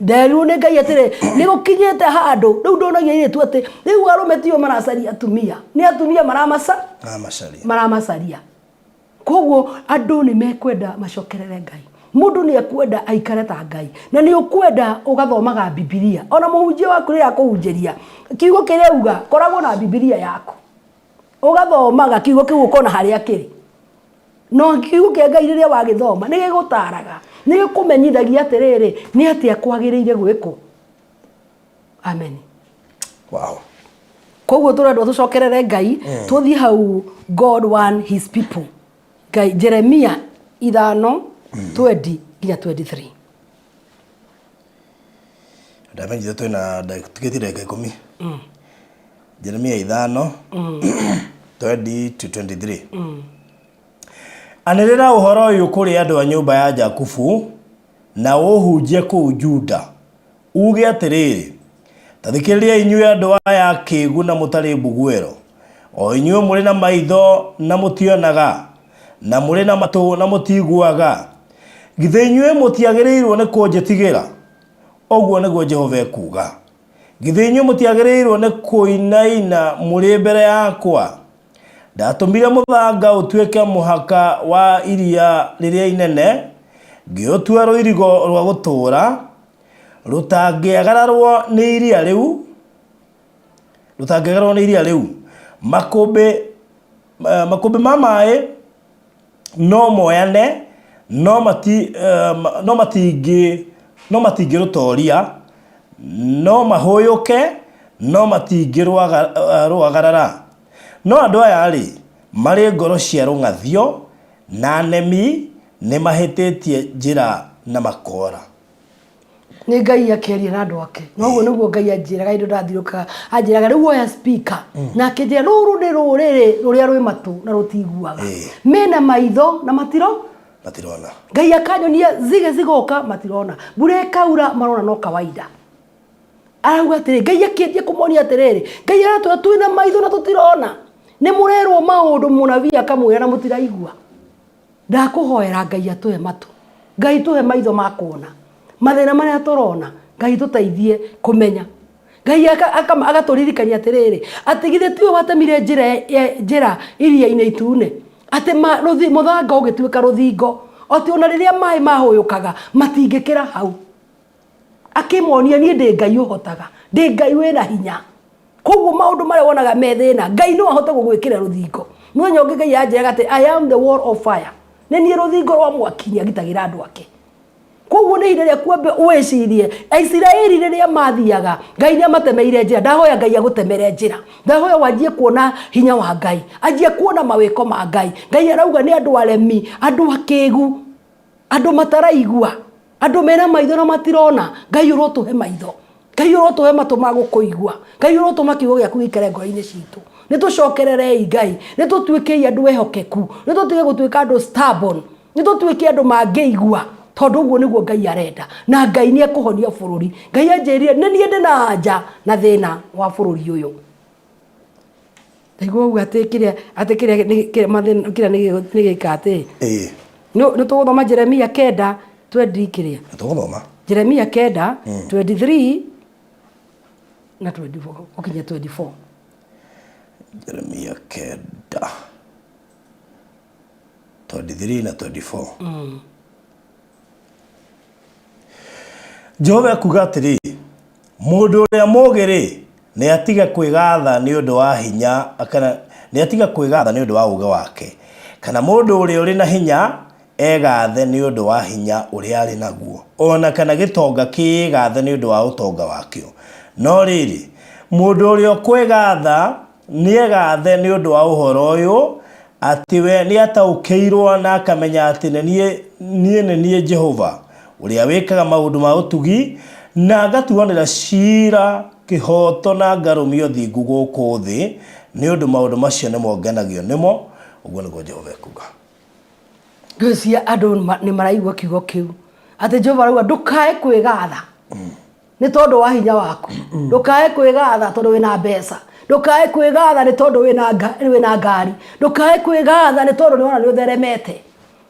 Nderirwo nĩ Ngai atĩrĩ, nĩ gũkinyĩte handũ rĩu ndonagia airĩtu atĩ rĩu arũme tio maracaria atumia, nĩ atumia maramaca Maramacaria. maramacaria. Koguo andũ nĩ mekwenda macokerere Ngai. Mũndũ nĩ ekwenda aikare ta Ngai. Na nĩ ũkwenda ũgathomaga Bibilia. Ona mũhunjia waku rĩrĩa akũhunjĩria, kiugo kĩrĩa auga, koragwo na Bibilia yaku. Ũgathomaga kiugo kĩu ũkona harĩa kĩrĩ. No kiugo kĩa Ngai rĩrĩa wagĩthoma nĩ gĩgũtaraga, nĩ gĩkũmenyithagia atĩrĩrĩ, nĩ atĩa kwagĩrĩire gwĩkwo. Amen. Wow. Koguo tũrendwo tũcokerere Ngai, tũthiĩ hau God want his people. Ngai Jeremia ithano 20 nginya 23. Ndamenyire twĩna tigĩti ndagĩka ikũmi. Jeremia ithano. 20 to 23. Anĩrĩra ũhoro ũyũ kũrĩ andũ a nyũmba ya Jakubu na ũhunjie kũu Juda, uuge atĩrĩrĩ, Ta thikĩrĩriai inyuĩ andũ aya akĩgu na mũtarĩ mbuguĩro, o inyuĩ mũrĩ na maitho na mũtionaga, na mũrĩ na matũ na mũtiiguaga. Githĩ inyuĩ mũtiagĩrĩirwo nĩ kũnjĩtigĩra? Ũguo nĩguo Jehova ekuuga. Githĩ inyuĩ mũtiagĩrĩirwo nĩ kũinaina mũrĩ mbere yakwa? Ndatũmire mũthanga ũtuĩke mũhaka wa iria rĩrĩa inene, ngĩũtua rũirigo rwa gũtũũra, rũtangĩagararwo nĩ iria rĩu, rũtangĩagararwo nĩ iria rĩu. Makũmbĩ, eh, makũmbĩ ma maĩ no moyane no mati eh, ma- no matingĩ no matingĩrũtoria no mahũyũke no matingĩrũagarara no andũ aya rĩ marĩ ngoro cia rũng'athio na nemi nĩ mahĩtĩtie njĩra na makora. Nĩ Ngai akĩaria na andũ ake. Na ũguo nĩguo Ngai anjĩraga hĩndĩ ĩyo ndathiũrũrũkaga. Anjĩraga rĩu oya speaker. Na akĩnjĩra rũrũ nĩ rũrĩrĩ rũrĩa rwĩ matũ na rũtiguaga. Mena maitho na matiro Matirona. Ngai akanyonia nzige zigoka matirona. Mbura ĩkaura marona no kawaida. Arauga atĩrĩ, Ngai akĩanjia kũmonia atĩrĩrĩ, Ngai aratwĩra twĩna maitho na tũtirona. Nĩ mũrerwo maũndũ mũnabii akamwĩra na mũtiraigua. Ndakũhoera Ngai atũhe matũ. Ngai tũhe maitho ma kuona. Mathĩna marĩa tũrona, Ngai tũteithie kũmenya. Ngai agatũririkania atĩrĩrĩ, atĩ githĩ tiwe watemire njĩra, njĩra iria-inĩ itune? Atĩ mũthanga ũgĩtuĩka rũthingo. Atĩ ona rĩrĩa maĩ mahũyũkaga, matingĩkĩra hau. Akĩmonia niĩ ndĩ Ngai ũhotaga, ndĩ Ngai wĩna hinya. Koguo maũndũ marĩa wonaga me thĩna, Ngai no ahote gũgwĩkĩra rũthingo. Mũthenya ũngĩ Ngai anjĩraga atĩ I am the wall of fire. Nĩ niĩ rũthingo rwa mwaki nĩagitagĩra andũ ake. Koguo nĩ ihinda rĩaku wambe wĩcirie, Aisiraeli rĩrĩa mathiaga, Ngai nĩ amatemeire njĩra. Ndahoya Ngai agũtemere njĩra. Ndahoya wanjie kuona hinya wa Ngai, anjia kuona mawĩko ma Ngai. Ngai arauga nĩ andũ aremi, andũ akĩgu. Andũ mataraigua, andũ mena maitho na matirona, Ngai ũrotũhe maitho, Ngai ũrotũhe matũ ma gũkũigua, Ngai ũrotũma kiugo gĩaku gĩikare ngoro-inĩ citũ. Nĩ tũcokererei Ngai, nĩ tũtuĩkei andũ ehokeku, nĩ tũtige gũtuĩka andũ stubborn, nĩ tũtuĩke andũ mangĩigua, tondũ ũguo nĩguo Ngai arenda. Na Ngai nĩ ekũhonia bũrũri. Ngai anjĩrire nĩ niĩ ndĩ na anja na thĩna wa bũrũri ũyũ. Ndaigua ũguo atĩ kĩrĩa atĩ kĩrĩa nĩ- kĩrĩa mathĩna kĩrĩa nĩ gĩka atĩ Ĩĩ. nĩ nĩ tũgũthoma Jeremia kenda twendi kĩrĩa Tũgũthoma. Jeremia kenda 23 na 24 gũkinya 24. Jeremia kenda 23 na 24. Jehova ekuuga atĩrĩ, Mũndũ ũrĩa mũũgĩ-rĩ, nĩatige kwĩgaatha nĩ ũndũ wa hinya, kana nĩatige kwĩgaatha nĩ ũndũ wa ũũgĩ wake, kana mũndũ ũrĩa ũrĩ na hinya egaathe nĩ ũndũ wa hinya ũrĩa arĩ naguo, o na kana gĩtonga kĩĩgaathe nĩ ũndũ wa ũtonga wakĩo. No rĩrĩ, mũndũ ũrĩa ũkwĩgaatha, Nĩegathe nĩ ũndũ wa ũhoro ũyũ, atĩ we nĩataũkĩirũo na akamenya atĩ nĩ niĩ, niĩ nĩ niĩ Jehova, ũrĩa wĩkaga maũndũ ma ũtugi, na ngatuanĩra cira kĩhooto na ngarũmia ũthingu gũkũ thĩ, nĩ ũndũ maũndũ macio nĩmo ngenagio nĩmo, ũguo nĩguo Jehova ekuuga. Ngwĩciria andũ nĩ maraigua kiugo kĩu, atĩ Jehova arauga ndũkae kwĩgatha. Nĩ tondũ wa hinya waku. Ndũkae kwĩgatha tondũ wĩna mbeca. Ndũkae kwĩgatha nĩ tondũ wĩna ngari. Ndũkae kwĩgatha nĩ tondũ nĩwona nĩ ũtheremete.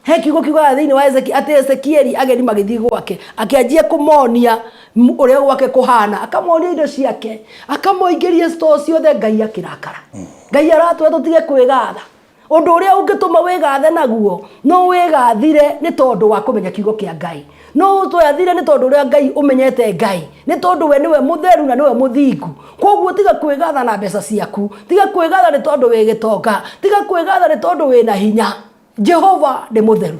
He kiugo kiugaga thĩinĩ wa Ezekieli atĩ Ezekieli ageni magĩthiĩ gwake akĩanjia kũmonia ũrĩa gwake kũhana, akamonia indo ciake, akamoingĩria store ciothe, Ngai akĩrakara. Ngai aratwĩra tũtige kwĩgatha. Ũndũ ũrĩa ũngĩtũma wĩgathe naguo, no wĩgathire nĩ tondũ wa kũmenya kiugo kĩa Ngai. No ũtweathire nĩ tondũ ũrĩa Ngai ũmenyete Ngai, nĩ tondũ we nĩwe mũtheru na nĩwe mũthingu. Kwoguo tiga kwĩgatha na mbeca ciaku, tiga kwĩgatha nĩ tondũ wĩ gĩtonga, tiga kwĩgatha nĩ tondũ wĩna hinya. Jehova nĩ mũtheru.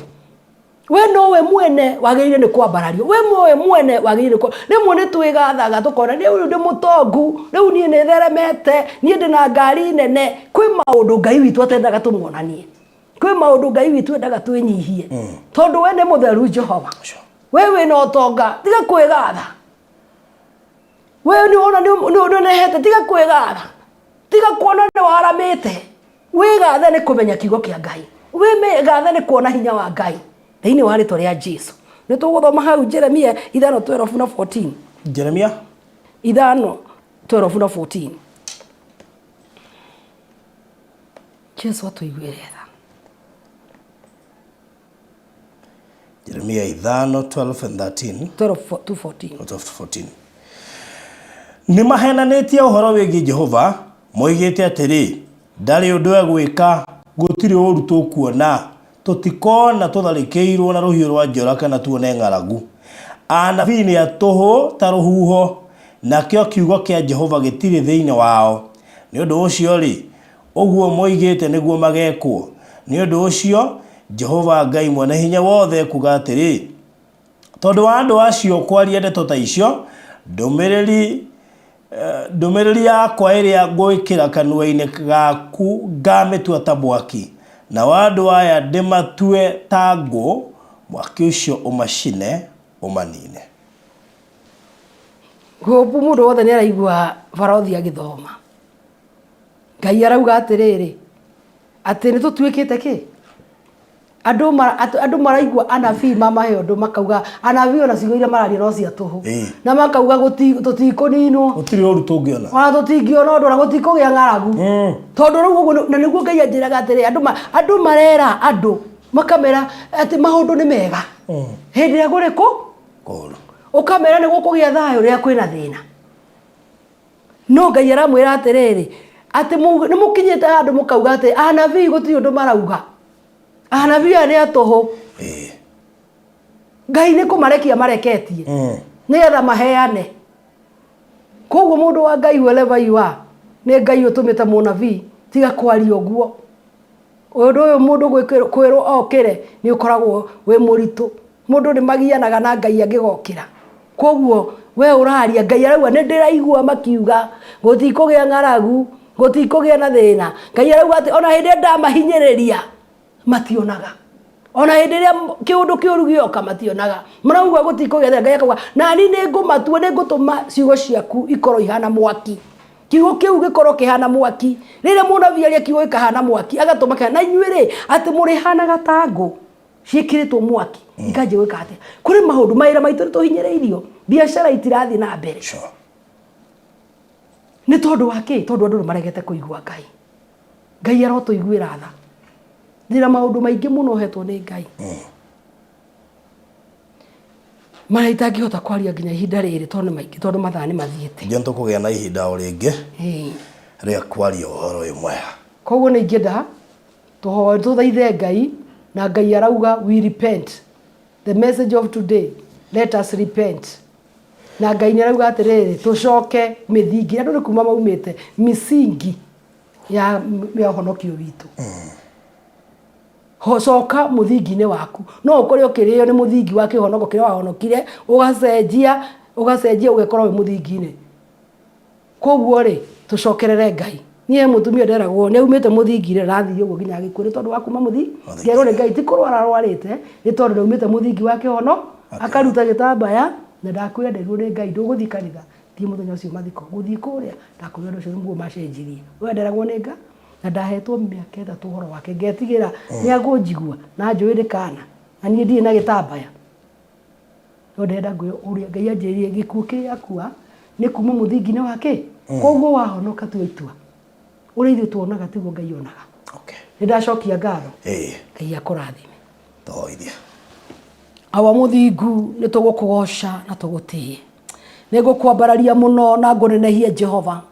We nowe mwene wagĩrĩire nĩ kwambarario, we nowe mwene wagĩrĩire nĩ kwa rĩmwe nĩ twĩgathaga tũkona rĩu ndĩ mũtongu, rĩu niĩ nĩ theremete, niĩ ndĩ na ngari nene. Kwĩ maũndũ Ngai witũ atendaga tũmuonanie, kwĩ maũndũ Ngai witũ endaga twĩnyihie, tondũ we nĩ mũtheru Jehova. We wĩna ũtonga, tiga kwĩgatha. We nĩ wona nĩ ũnenehete, tiga kwĩgatha, tiga kuona nĩ waramĩte. Wĩgathe nĩ kũmenya kiugo kĩa Ngai. Wĩgathe nĩ kuona hinya wa Ngai thĩinĩ wa rĩtwa rĩa Jesu. Nĩ tũgũthoma hau Jeremia 5:12 na 14. Jeremia 5:12 na 14. Jesu atũiguĩre tha. Jeremia 5 12 and 13. 12 to 14. Out of 14. Nĩ mahenanĩtie ũhoro wĩgiĩ Jehova, moigĩte atĩrĩ, ndarĩ ũndũ egwĩka, gũtirĩ ũũru tũkuona, tũtikona tũtharĩkĩirwo na rũhiũ rwa njora kana tuone ng'aragu. Anabii nĩ a tũhũ ta rũhuho, nakĩo kiugo kĩa Jehova gĩtirĩ thĩinĩ wao. Nĩ ũndũ ũcio-rĩ, ũguo moigĩte nĩguo magekwo. Nĩ ũndũ ũcio, Jehova Ngai Mwene-Hinya-Wothe ekuuga atĩrĩ, Tondũ wa andũ acio kwaria ndeto ta icio, ndũmĩrĩri ndũmĩrĩri yakwa ĩrĩa ngwĩkĩra kanua-inĩ gaku ngamĩtua ta mwaki, nao andũ aya ndĩmatue ta ngũ, mwaki ũcio ũmacine ũmanine. Hope mũndũ wothe nĩ araigua barothi agĩthoma. Ngai arauga atĩrĩrĩ, atĩ nĩ tũtuĩkĩte kĩ? Andũ ma, andũ maraigua anabii mamahe ũndũ makauga anabii ona ciugo iria mararia no cia tũhũ. Ĩĩ. Na makauga tũtikũninwo. Gũtirĩ ũru tũngĩona. Ona tũtingĩona ũndũ ona gũtikũgĩa ng'aragu. Tondũ rĩu ũguo na nĩguo Ngai anjĩraga atĩrĩ, andũ ma, andũ marera andũ makamera atĩ maũndũ nĩ mega. Hĩndĩ ĩrĩa kũrĩ kũ? Kũũru. Ũkamera nĩ gũkũgĩa thayũ rĩrĩa kwĩna thĩna. No Ngai aramwĩra atĩrĩrĩ, atĩ nĩ mũkinyĩte handũ mũkauga atĩ anabii gũtirĩ ũndũ marauga. Anabii aya nĩ a tũhũ. Ngai nĩ kũmarekia mareketie nĩgetha maheane. Koguo mũndũ wa Ngai wherever you are, nĩ Ngai ũtũmĩte mũnabii, tiga kwaria ũguo. Ũndũ ũyũ mũndũ kwĩrwo okĩre nĩ ũkoragwo wĩ mũritũ. Mũndũ nĩ magianaga na Ngai angĩgokĩra. Koguo we ũraria Ngai arauga nĩ ndĩraigua makiuga gũtikũgĩa ng'aragu, gũtikũgĩa na thĩna. Ngai arauga atĩ ona hĩndĩ ĩrĩa ndamahinyĩrĩria mationaga. Ona hĩndĩ ĩrĩa kĩũndũ kĩũru gĩoka mationaga. Marauga gũtikũgĩa thĩna, Ngai akauga nani nĩ ngũmatua, nĩ ngũtũma ciugo ciaku ikorwo ihana mwaki. Kiugo kĩu gĩkorwo kĩhana mwaki. Rĩrĩa mũnabii aria kiugo gĩkahana mwaki, agatũma kĩhana. Na inyuĩ rĩ, atĩ mũrĩhanaga ta ngũ ciĩkĩrĩtwo mwaki, ikanjia gwĩka atĩa? Kũrĩ maũndũ, mawĩra maitũ nĩ tũhinyĩrĩirio, biacara itirathiĩ na mbere. Nĩ tondũ wa kĩ? Tondũ andũ nĩ maregete kũigua Ngai. Ngai arotũiguĩra tha. Ndĩna maũndũ maingĩ mũno hetwo nĩ Ngai. Marĩa itangĩhota kwaria nginya ihinda rĩrĩ tondũ nĩ maingĩ, tondũ mathaa nĩ mathiĩte. Ningĩ nĩ tũkũgĩa na ihinda o rĩngĩ rĩa kwaria ũhoro ũyũ mwega. Koguo nĩ ingĩenda tũhoe tũthaithe Ngai na Ngai arauga we repent. The message of today, let us repent. Na Ngai nĩ arauga atĩrĩrĩ, tũcoke mĩthingi, andũ nĩ kuma maumĩte misingi ya ya ũhonokio witũ. Coka mũthingi-inĩ waku. No ũkore ũkĩrĩo nĩ mũthingi wa kĩhonoko kĩrĩa wahonokire, ũgacenjia, ũgacenjia ũgekora wĩ mũthingi-inĩ. Koguo rĩ, tũcokerere Ngai. Niĩ he mũtumia nderagwo nĩ aumĩte mũthingi-inĩ na arathire ũguo nginya agĩkua nĩ tondũ wa kuma mũthingi. Ngerwo nĩ Ngai ti kũrwara arwarĩte, nĩ tondũ nĩ aumĩte mũthingi wa kĩhono, akaruta gĩtambaya, na ndakwĩra nderirwo nĩ Ngai ndũgũthiĩ kanitha, thiĩ mũthenya ũcio mathiko. Gũthiĩ kũrĩa, ndakwĩra ũndũ ũcio nĩguo macenjirie. We nderagwo nĩ Ngai, na ndahetwo mĩaka ĩtatũ ũhoro wake, ngetigĩra nĩ akũnjigua na anjũĩ ndĩ kana, na niĩ ndirĩ na gĩtambaya. No ndĩrenda ngwĩre ũrĩa Ngai anjĩrire gĩkuũ kĩrĩa akua nĩ kuma mũthingi-inĩ wa kĩ? Koguo wahonoka tua itua. Ũrĩa ithuĩ tuonaga tiguo Ngai onaga. Nĩ ndacokia ngatho. Ngai akũrathime. Tũhoithie. Awa mũthingu nĩ tũgũkũgoca na tũgũtĩe. Nĩ ngũkwambararia mũno na ngũnenehie Jehova.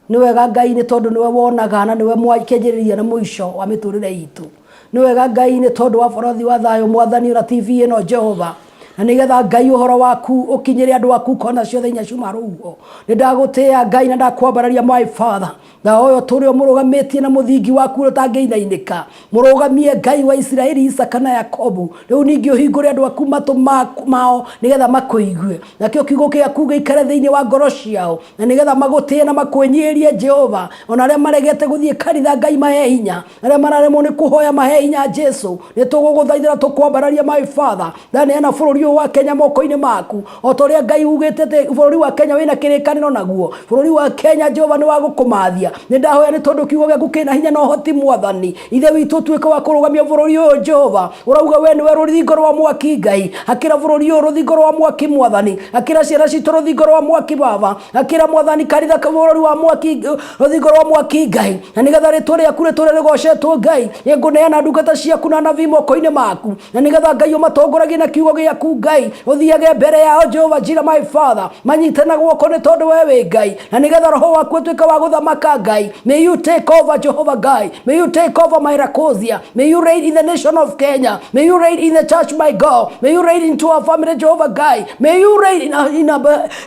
Nĩ wega Ngai nĩ tondũ nĩwe wonaga na nĩwe kĩanjĩrĩria na mũico wa mĩtũrĩre itũ. Nĩ wega Ngai nĩ tondũ wa borothi wa thayũ Mwathani ona TV ĩno Jehova. Na nĩgetha Ngai ũhoro waku ũkinyĩre andũ aku kona ciothe inya ciuma rũhuho. Nĩ ndagũtĩĩa Ngai na ndakwambararia my Father. Na ũyũ tũrĩ ũmũrũgamĩtie na mũthingi waku ũrĩa ũtangĩinainĩka. Mũrũgamie Ngai wa Isiraeli, Isaka na Yakobu. Rĩu ningĩ ũhingũre andũ aku matũ mao nĩgetha makũigue. Nakĩo kiugo gĩaku gĩikare thĩinĩ wa ngoro ciao. Na nĩgetha magũtĩe na makwĩnyihĩrie Jehova. Ona arĩa maregete gũthiĩ kanitha Ngai mahe hinya. Arĩa mararemwo nĩ kũhoya mahe hinya Jesu. Nĩ tũgũgũthaithĩra tũkwambararia my Father. Ndaneana bũrũri ũyũ ũyũ wa Kenya moko-inĩ maku. O ta ũrĩa Ngai ugĩte atĩ bũrũri wa Kenya wĩna kĩrĩkanĩro naguo. Bũrũri wa Kenya Jehova nĩ wa gũkũmathia. Nĩ ndahoya nĩ tondũ kiugo gĩaku kĩna hinya na ũhoti Mwathani. Ithe witũ ũtuĩke wa kũrũgamia bũrũri ũyũ Jehova. Ũrauga we nĩwe rũthingo rwa mwaki Ngai. Akĩra bũrũri ũyũ rũthingo rwa mwaki Mwathani. Akĩra ciana citũ rũthingo rwa mwaki Baba. Akĩra Mwathani kanitha bũrũri wa mwaki rũthingo rwa mwaki Ngai. Na nĩgetha rĩtwa rĩaku rĩtũre rĩgocetwo Ngai. Nĩngũneana ndungata ciaku na anabii moko-inĩ maku. Na nĩgetha Ngai ũmatongoragie na kiugo gĩaku Ngai. Ũthiage mbere yao Jehova Jira my Father. Manyite na guoko nĩ tondũ we wĩ Ngai. Na nĩgetha roho waku ũtuĩke wa gũthamaka Ngai. May you take over Jehovah Ngai. May you take over my Rakozia. May you reign in the nation of Kenya. May you reign in the church, my God. May you reign into our family, Jehovah Ngai. May you reign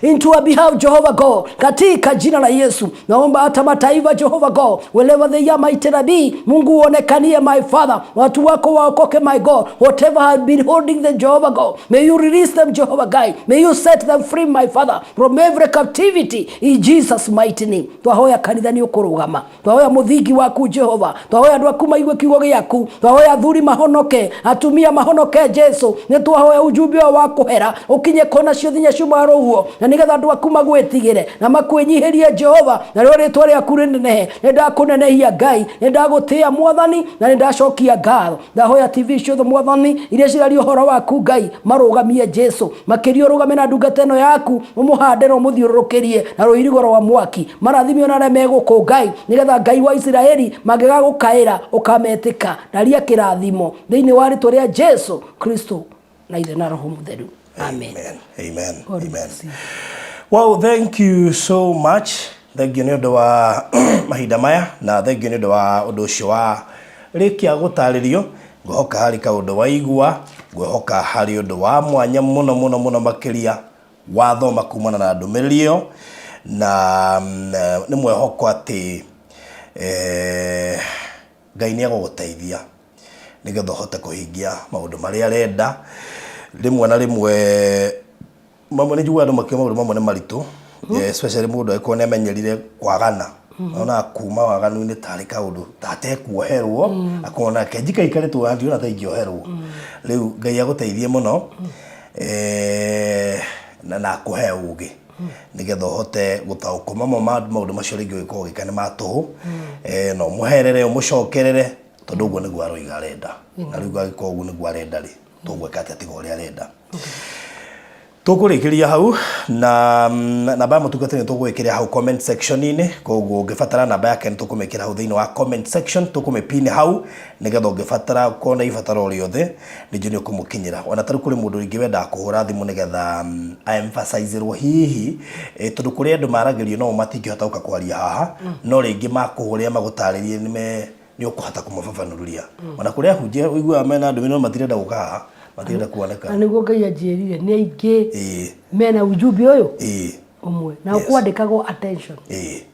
into our behalf, Jehovah God. Katika jina la Yesu. Naomba hata mataifa, Jehovah God, wherever they are, mighty be, Mungu uonekanie, my Father. Watu wako waokoke, my God. Whatever has been holding them, Jehovah God, may you release them, Jehovah God. May you set them free, my Father, from every captivity in Jesus' mighty name. Twahoya kanitha nĩ ũkũrũgama. Twahoya mũthingi waku Jehova. Twahoya andũ aku maigue kiugo gĩaku. Twahoya athuri mahonoke, atumia mahonoke Jesu. Nĩ twahoya ujumbe ũyũ wa kũhera ũkinye kona ciothe inya ciumaga rũhuho, na nĩgetha andũ aku magwĩtigĩre na makwĩnyihĩrie Jehova, na rĩo rĩtwa rĩaku rĩnenehe. Nĩ ndakũnenehia Ngai, nĩ ndagũtĩĩa Mwathani, na nĩ ndacokia ngatho. Ndahoya TV ciothe Mwathani iria ciraria ũhoro waku Ngai, marũgamie Jesu. Makĩria ũrũgame na ndungata ĩno yaku, ũmũhande na ũmũthiũrũrũkĩrie na rũirigo rwa mwaki. Marathime ona arĩa me gũkũ Ngai, nĩgetha Ngai wa Isiraeli mangĩgagũkaĩra ũkametĩka. Ndaria kĩrathimo thĩinĩ wa rĩtwa rĩa Jesu Kristo na Ithe na Roho Mũtheru. Amen. Amen. Amen. God Amen. bless you. Well, thank you so much. Thank you nĩ ũndũ wa mahinda maya na thank you nĩ ũndũ wa ũndũ ũcio wa rĩkia gũtarĩrio. Ngwĩhoka harĩ kaũndũ waigua, ngwĩhoka harĩ ũndũ wa mwanya mũno mũno mũno makĩria wathoma kumana na ndũmĩrĩri ĩyo, na nĩ mwĩhoko atĩ Ngai nĩ egũgũteithia nĩgetha ũhote kũhingia maũndũ marĩa arenda. Rĩmwe na rĩmwe mamwe nĩ njiguaga andũ makiuga maũndũ mamwe nĩ maritũ, especially mũndũ angĩkorwo nĩ amenyerire kwagana, onaga kuma waganu-inĩ tarĩ kaũndũ ta atekuoherwo, akona reke njikaikare tu haha ndiona ta ingĩoherwo. Rĩu Ngai agũteithie mũno na akũhe ũgĩ nĩgetha ũhote gũtaũkwo mamwe ma maũndũ macio rĩngĩ ũngĩkorwo ũgĩka nĩ ma tũhũ, na ũmũherere ũmũcokerere tondũ ũguo nĩguo aroiga arenda, na rĩu angĩkorwo ũguo nĩguo arenda rĩ, tũgwĩka atĩa tiga ũrĩa arenda. Tũkũrĩkĩria hau na namba ya mũtungatĩri nĩ tũgũgĩkĩra hau comment section-inĩ, koguo ũngĩbatara namba yake nĩ tũkũmĩkĩra hau thĩinĩ wa comment section, tũkũmĩpin hau nĩgetha ũngĩbatara kuona ibataro o rĩothe nĩ njũĩ nĩ ũkũmũkinyĩra. Ona ta rĩu kũrĩ mũndũ rĩngĩ wendaga kũhũra thimũ nĩgetha a emphasize-rwo hihi, tondũ kũrĩ andũ maragĩrio no matingĩhota gũka kwaria haha, no rĩngĩ makũhũrĩra magũtarĩrie nĩ me nĩ ũkũhota kũmababanũrũria. Ona kũrĩ ahunjia ũiguaga mena ndũmĩrĩri no matirenda gũka haha, matirenda kuoneka. Na nĩguo Ngai anjĩrire nĩ aingĩ mena ujumbe ũyũ ũmwe na kwandĩkagwo attention.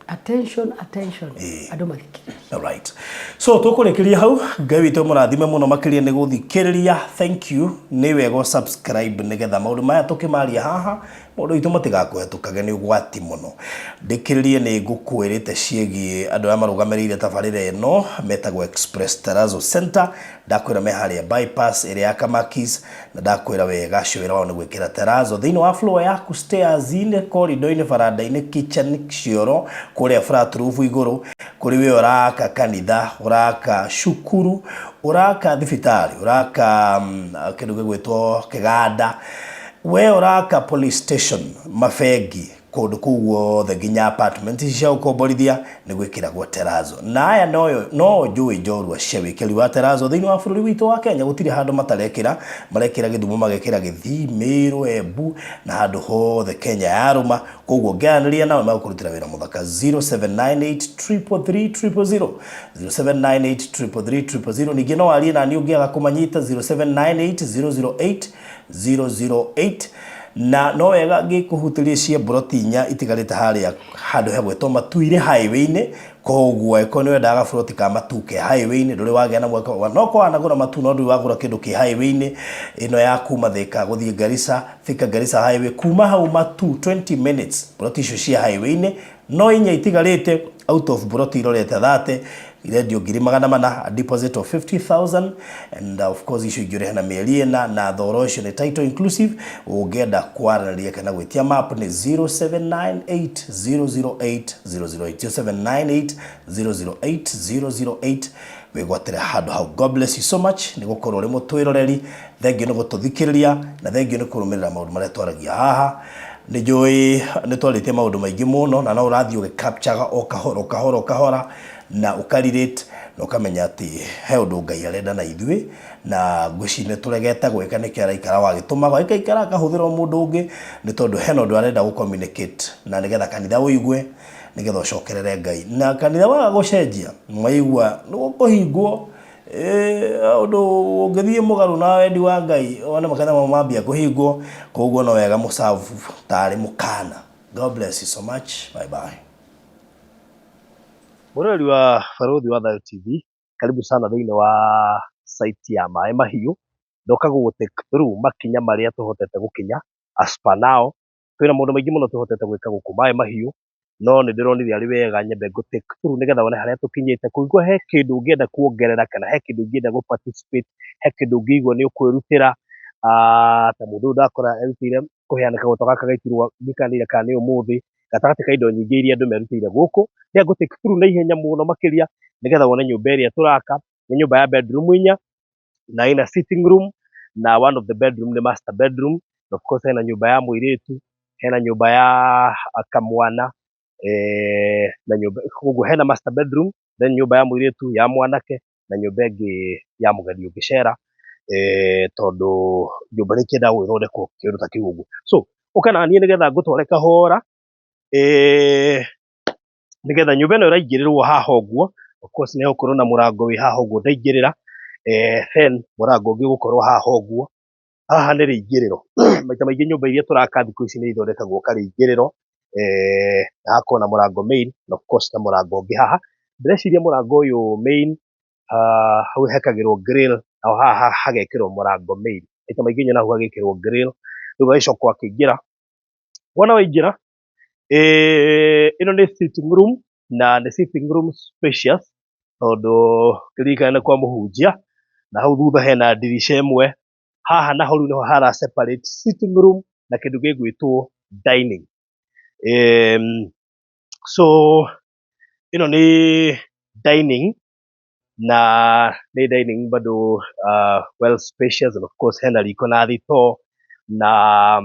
Attention, attention. Andũ mathikĩrĩrie. All right. So tũkũrĩkĩria hau, Ngai witũ mũrathime mũno makĩria nĩ gũthikĩrĩria. Thank you. Nĩ wega subscribe nĩgetha maũndũ maya tũkĩmaria haha maũndũ witũ matigakũhetũkage nĩ ũgwati mũno. Ndĩkĩrĩrie nĩ ngũkwĩrĩte ciĩgiĩ andũ arĩa marũgamĩrĩire tabarĩra ĩno metagwo Express Terrazzo Center. Ndakwĩra me harĩa bypass ĩrĩa ya Kamakis, na ndakwĩra wega acio wĩra wao nĩ gwĩkĩra terrazzo thĩinĩ wa floor yaku, stairs-inĩ, corridor-inĩ, baranda-inĩ, kitchen, cioro, kũrĩa flat roof igũrũ, kũrĩ we ũraka kanitha, ũraka cukuru, ũraka thibitarĩ, ũraka kĩndũ gĩgwĩtwo kĩganda, we ũraka police station, mabengi, kũndũ kũu guothe nginya apartment ici cia gũkomborithia nĩ gwĩkĩragwo terrazzo. Na aya noyo no njũĩ njorua cia wĩkĩri wa terrazzo thĩinĩ wa bũrũri witũ wa Kenya, gũtirĩ handũ matarekĩra, marekĩra Gĩthumo, magekĩra Gĩthii, Mĩrũ, Embu na handũ hothe Kenya yarũma. Koguo ũngĩaranĩria nao nĩmagũkũrutĩra wĩra mũthaka. 0798 333 000, 0798 333 000. Ningĩ no warie naniĩ ũngĩaga kũmanyita, 0798 008 008. Na no wega ngĩkũhutĩrie cia mburoti inya itigarĩte harĩa handũ hegwĩtwo Matuire highway-inĩ. Koguo angĩkorwo nĩ wendaga gaburoti ka Matu ke highway-inĩ, ndũrĩ wagĩa na mweke wa no korwo wanagũra Matu no ndũrĩ wagũra kĩndũ kĩ highway-inĩ ĩno ya kuma Thika gũthiĩ Garissa, Thika Garissa highway, kuma hau Matu 20 minutes, mburoti icio cia highway-inĩ no inya itigarĩte out of mburoti irorete 30. Irendio 400,000, a deposit of 50,000, and of course icio ingĩ ũrĩhe na mĩeri ĩna, na thogora ũcio nĩ title inclusive. Ũngĩenda kwaranĩria kana gwĩtia map nĩ 0798 008 008, 0798 008 008. Wĩgwatĩre handũ hau. God bless you so much nĩ gũkorwo ũrĩ mũtwĩroreri. Thengiũ nĩ gũtũthikĩrĩria na thengiũ nĩ kũrũmĩrĩra maũndũ marĩa twaragia haha. Nĩ njũĩ nĩ twarĩtie maũndũ maingĩ mũno, na no ũrathiĩ ũgĩcapturaga o kahora o kahora o kahora, na ũkarelate na ũkamenya atĩ he ũndũ Ngai arenda na ithuĩ, na ngwĩciria nĩ tũregete gwĩka. Nĩkĩo araikara wagĩtũmaga ĩkaikara akahũthĩra o mũndũ ũngĩ, nĩ tondũ hena ũndũ arenda gũ communicate, na nĩgetha kanitha ũigue, nĩgetha ũcokerere Ngai. Na kanitha waga gũcenjia, mwaigua nĩ gũkũhingwo. Ũndũ ũngĩthiĩ mũgarũ na wendi wa Ngai, one makanitha mamwe mambia kũhingwo. Koguo no wega mũcabu tarĩ mũkana. God bless you so much. Bye bye. Mũrori wa Barũthi wa Thayo TV, karibu sana thĩinĩ wa site ya Maĩ Mahiũ. Ndoka gũgũ take through makinya marĩa tũhotete gũkinya as per now. Twĩna maũndũ maingĩ mũno tũhotete gwĩka gũkũ Maĩ Mahiũ, no nĩ ndĩronire arĩ wega nyambe ngũ take through nĩgetha wone harĩa tũkinyĩte. Kũngĩkorwo he kĩndũ ũngĩenda kuongerera, kana he kĩndũ ũngĩenda gũ participate, he kĩndũ ũngĩigua nĩ ũkwĩrutĩra, ta mũndũ ũyũ ndakora erutĩire kũheana kagoto gaka gaitirwo ndikanĩire kana nĩ ũmũthĩ, gatagatĩ ka indo nyingĩ iria andũ merutĩire gũkũ. Rĩrĩa ngũ take through na ihenya mũno makĩria nĩgetha wone nyũmba ĩrĩa tũraka nĩ nyũmba ya bedroom inya, na ĩna sitting room, na one of the bedroom nĩ master bedroom. Of course hena nyũmba ya mũirĩtu, hena nyũmba ya kamwana, na nyũmba koguo hena master bedroom, then nyũmba ya mũirĩtu, ya mwanake, na nyũmba ĩngĩ ya mũgeni ũngĩcera, tondũ nyũmba nĩ ikĩendaga gũgĩthondekwo kĩũndũ ta kĩu ũguo. So ũka na niĩ nĩgetha ngũtware kahora, nĩgetha nyũmba ĩno ĩraingĩrĩrwo haha ũguo. Of course nĩ hegũkorwo na mũrango wĩ haha ũguo ndaingĩrĩra, then mũrango ũngĩ ũgũkorwo haha ũguo. Haha nĩ rĩingĩrĩro. Maita maingĩ nyũmba iria tũraka thikũ ici nĩ ithondekagwo karĩingĩrĩro, na hagakorwo na mũrango main, na of course na mũrango ũngĩ haha. Ndĩreciria mũrango ũyũ main hau hekagĩrwo grill, naho haha hagekĩrwo mũrango main. Maita maingĩ nyonaga hau hagĩkĩrwo grill. Rĩu ũgagĩcoka ũgakĩingĩra. Wona waingĩra, ĩno nĩ sitting room, na nĩ sitting room spacious, tondũ kĩririkane nĩ kwa mũhunjia, na hau thutha hena ndirica ĩmwe. Haha naho rĩu nĩho hara separate sitting room na kĩndũ gĩgwĩtwo dining. So ĩno nĩ dining, na nĩ dining bado well spacious, and of course hena riko na thitoo. Na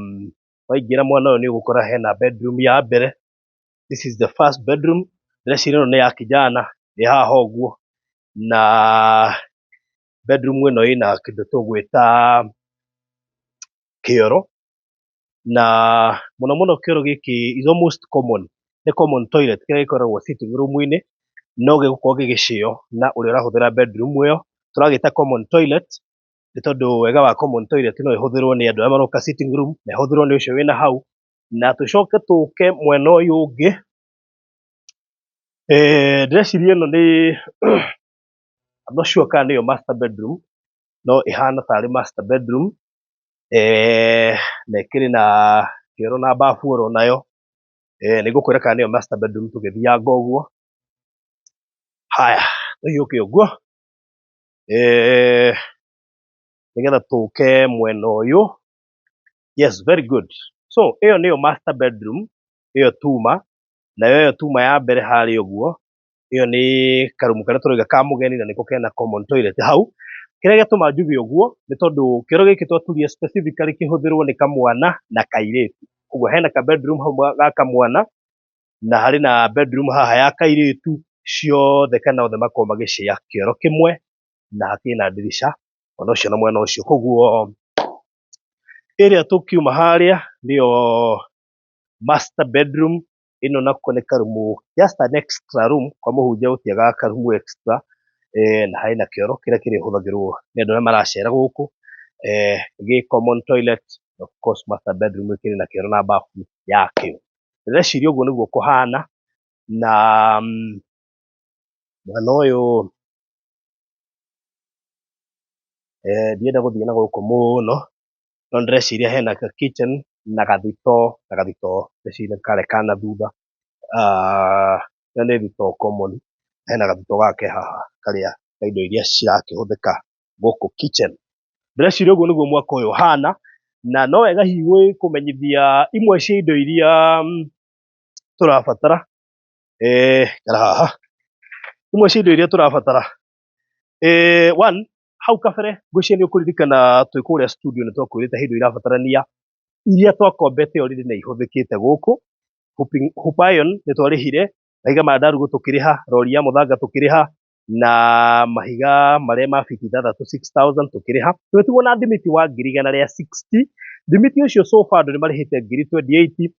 waingĩra mwena ũyũ nĩ ũgũkora hena bedroom ya mbere. This is the first bedroom. Ndĩreciria ĩno nĩ ya kijana, ĩ haha ũguo, na bedroom ĩno ĩna kĩndũ tũgwĩta kĩoro, na mũno mũno kĩoro gĩkĩ is almost common, nĩ common toilet kĩrĩa gĩkoragwo sitting room -inĩ, no gĩgũkorwo gĩgĩcĩo na ũrĩa ũrahũthĩra bedroom ĩyo. Tũragĩta common toilet nĩ tondũ wega wa common toilet no ĩhũthĩrwo nĩ andũ arĩa maroka sitting room, na ĩhũthĩrwo nĩ ũcio wĩna hau. Na tũcoke tũke mwena ũyũ ũngĩ, ndĩreciria ĩno nĩ, I'm not sure kana nĩyo master bedroom, no ĩhana tarĩ master bedroom, na ĩkĩrĩ na kĩoro na bafu oro nayo. Nĩ ngũkwĩra kana nĩyo master bedroom tũgĩthianga ũguo. Haya, tũhiũke ũguo, nĩgetha tũke mwena ũyũ. Yes, very good. So ĩyo nĩyo master bedroom, ĩyo tuma, nayo ĩyo tuma ya mbere harĩa ũguo, ĩyo nĩ karumu karĩa tũrauga ka mũgeni, na nĩko kena common toilet hau. Kĩrĩa gĩatũma njuge ũguo nĩ tondũ kĩoro gĩkĩ twaturie specifically kĩhũthĩrwo nĩ kamwana na kairĩtu. Koguo hena ka bedroom hau ga kamwana, na harĩ na bedroom haha ya kairĩtu, ciothe kana othe makoragwo magĩcĩa kĩoro kĩmwe, na hakĩrĩ na ndirica mwena ũcio na mwena ũcio. Koguo ĩrĩa tũkiuma harĩa nĩyo master bedroom. Ĩno nako nĩ karumu, just an extra room, kwa mũhunjia gũtiagaga karumu extra, na harĩ na kĩoro kĩrĩa kĩrĩhũthagĩrwo nĩ andũ arĩa maracera gũkũ, gĩ common toilet. Of course master bedroom ĩkĩrĩ na kĩoro na bafu yakĩo. Ndĩreciria ũguo nĩguo kũhana. Na mwena ũyũ, ndienda gũthiĩ na gũkũ mũno, no ndĩreciria hena ka kitchen na gathitoo, na gathitoo ndĩreciria karĩa ka na thutha, ĩyo nĩ thitoo common. Hena gathito gake haha karĩa ka indo iria cirakĩhũthĩka gũkũ kitchen. Ndĩreciria ũguo nĩguo mwako ũyũ ũhana, na no wega hihi kũmenyithia imwe cia indo iria tũrabatara. Ikara haha. Imwe cia indo iria tũrabatara. One, hau kabere ngwĩciria nĩ ũkũririkana twĩ kũrĩa studio nĩ twakwĩrĩte he indo irabatarania iria twakombete already na ihũthĩkĩte gũkũ. Hoop iron nĩ twarĩhire, mahiga ma ndarugu tũkĩrĩha, rori ya mũthanga tũkĩrĩha, na mahiga marĩa ma biti ithathatũ 6000 tũkĩrĩha. Tũgĩtigwo na thimiti wa 160,000. Thimiti ũcio so far andũ nĩ marĩhĩte 28,000,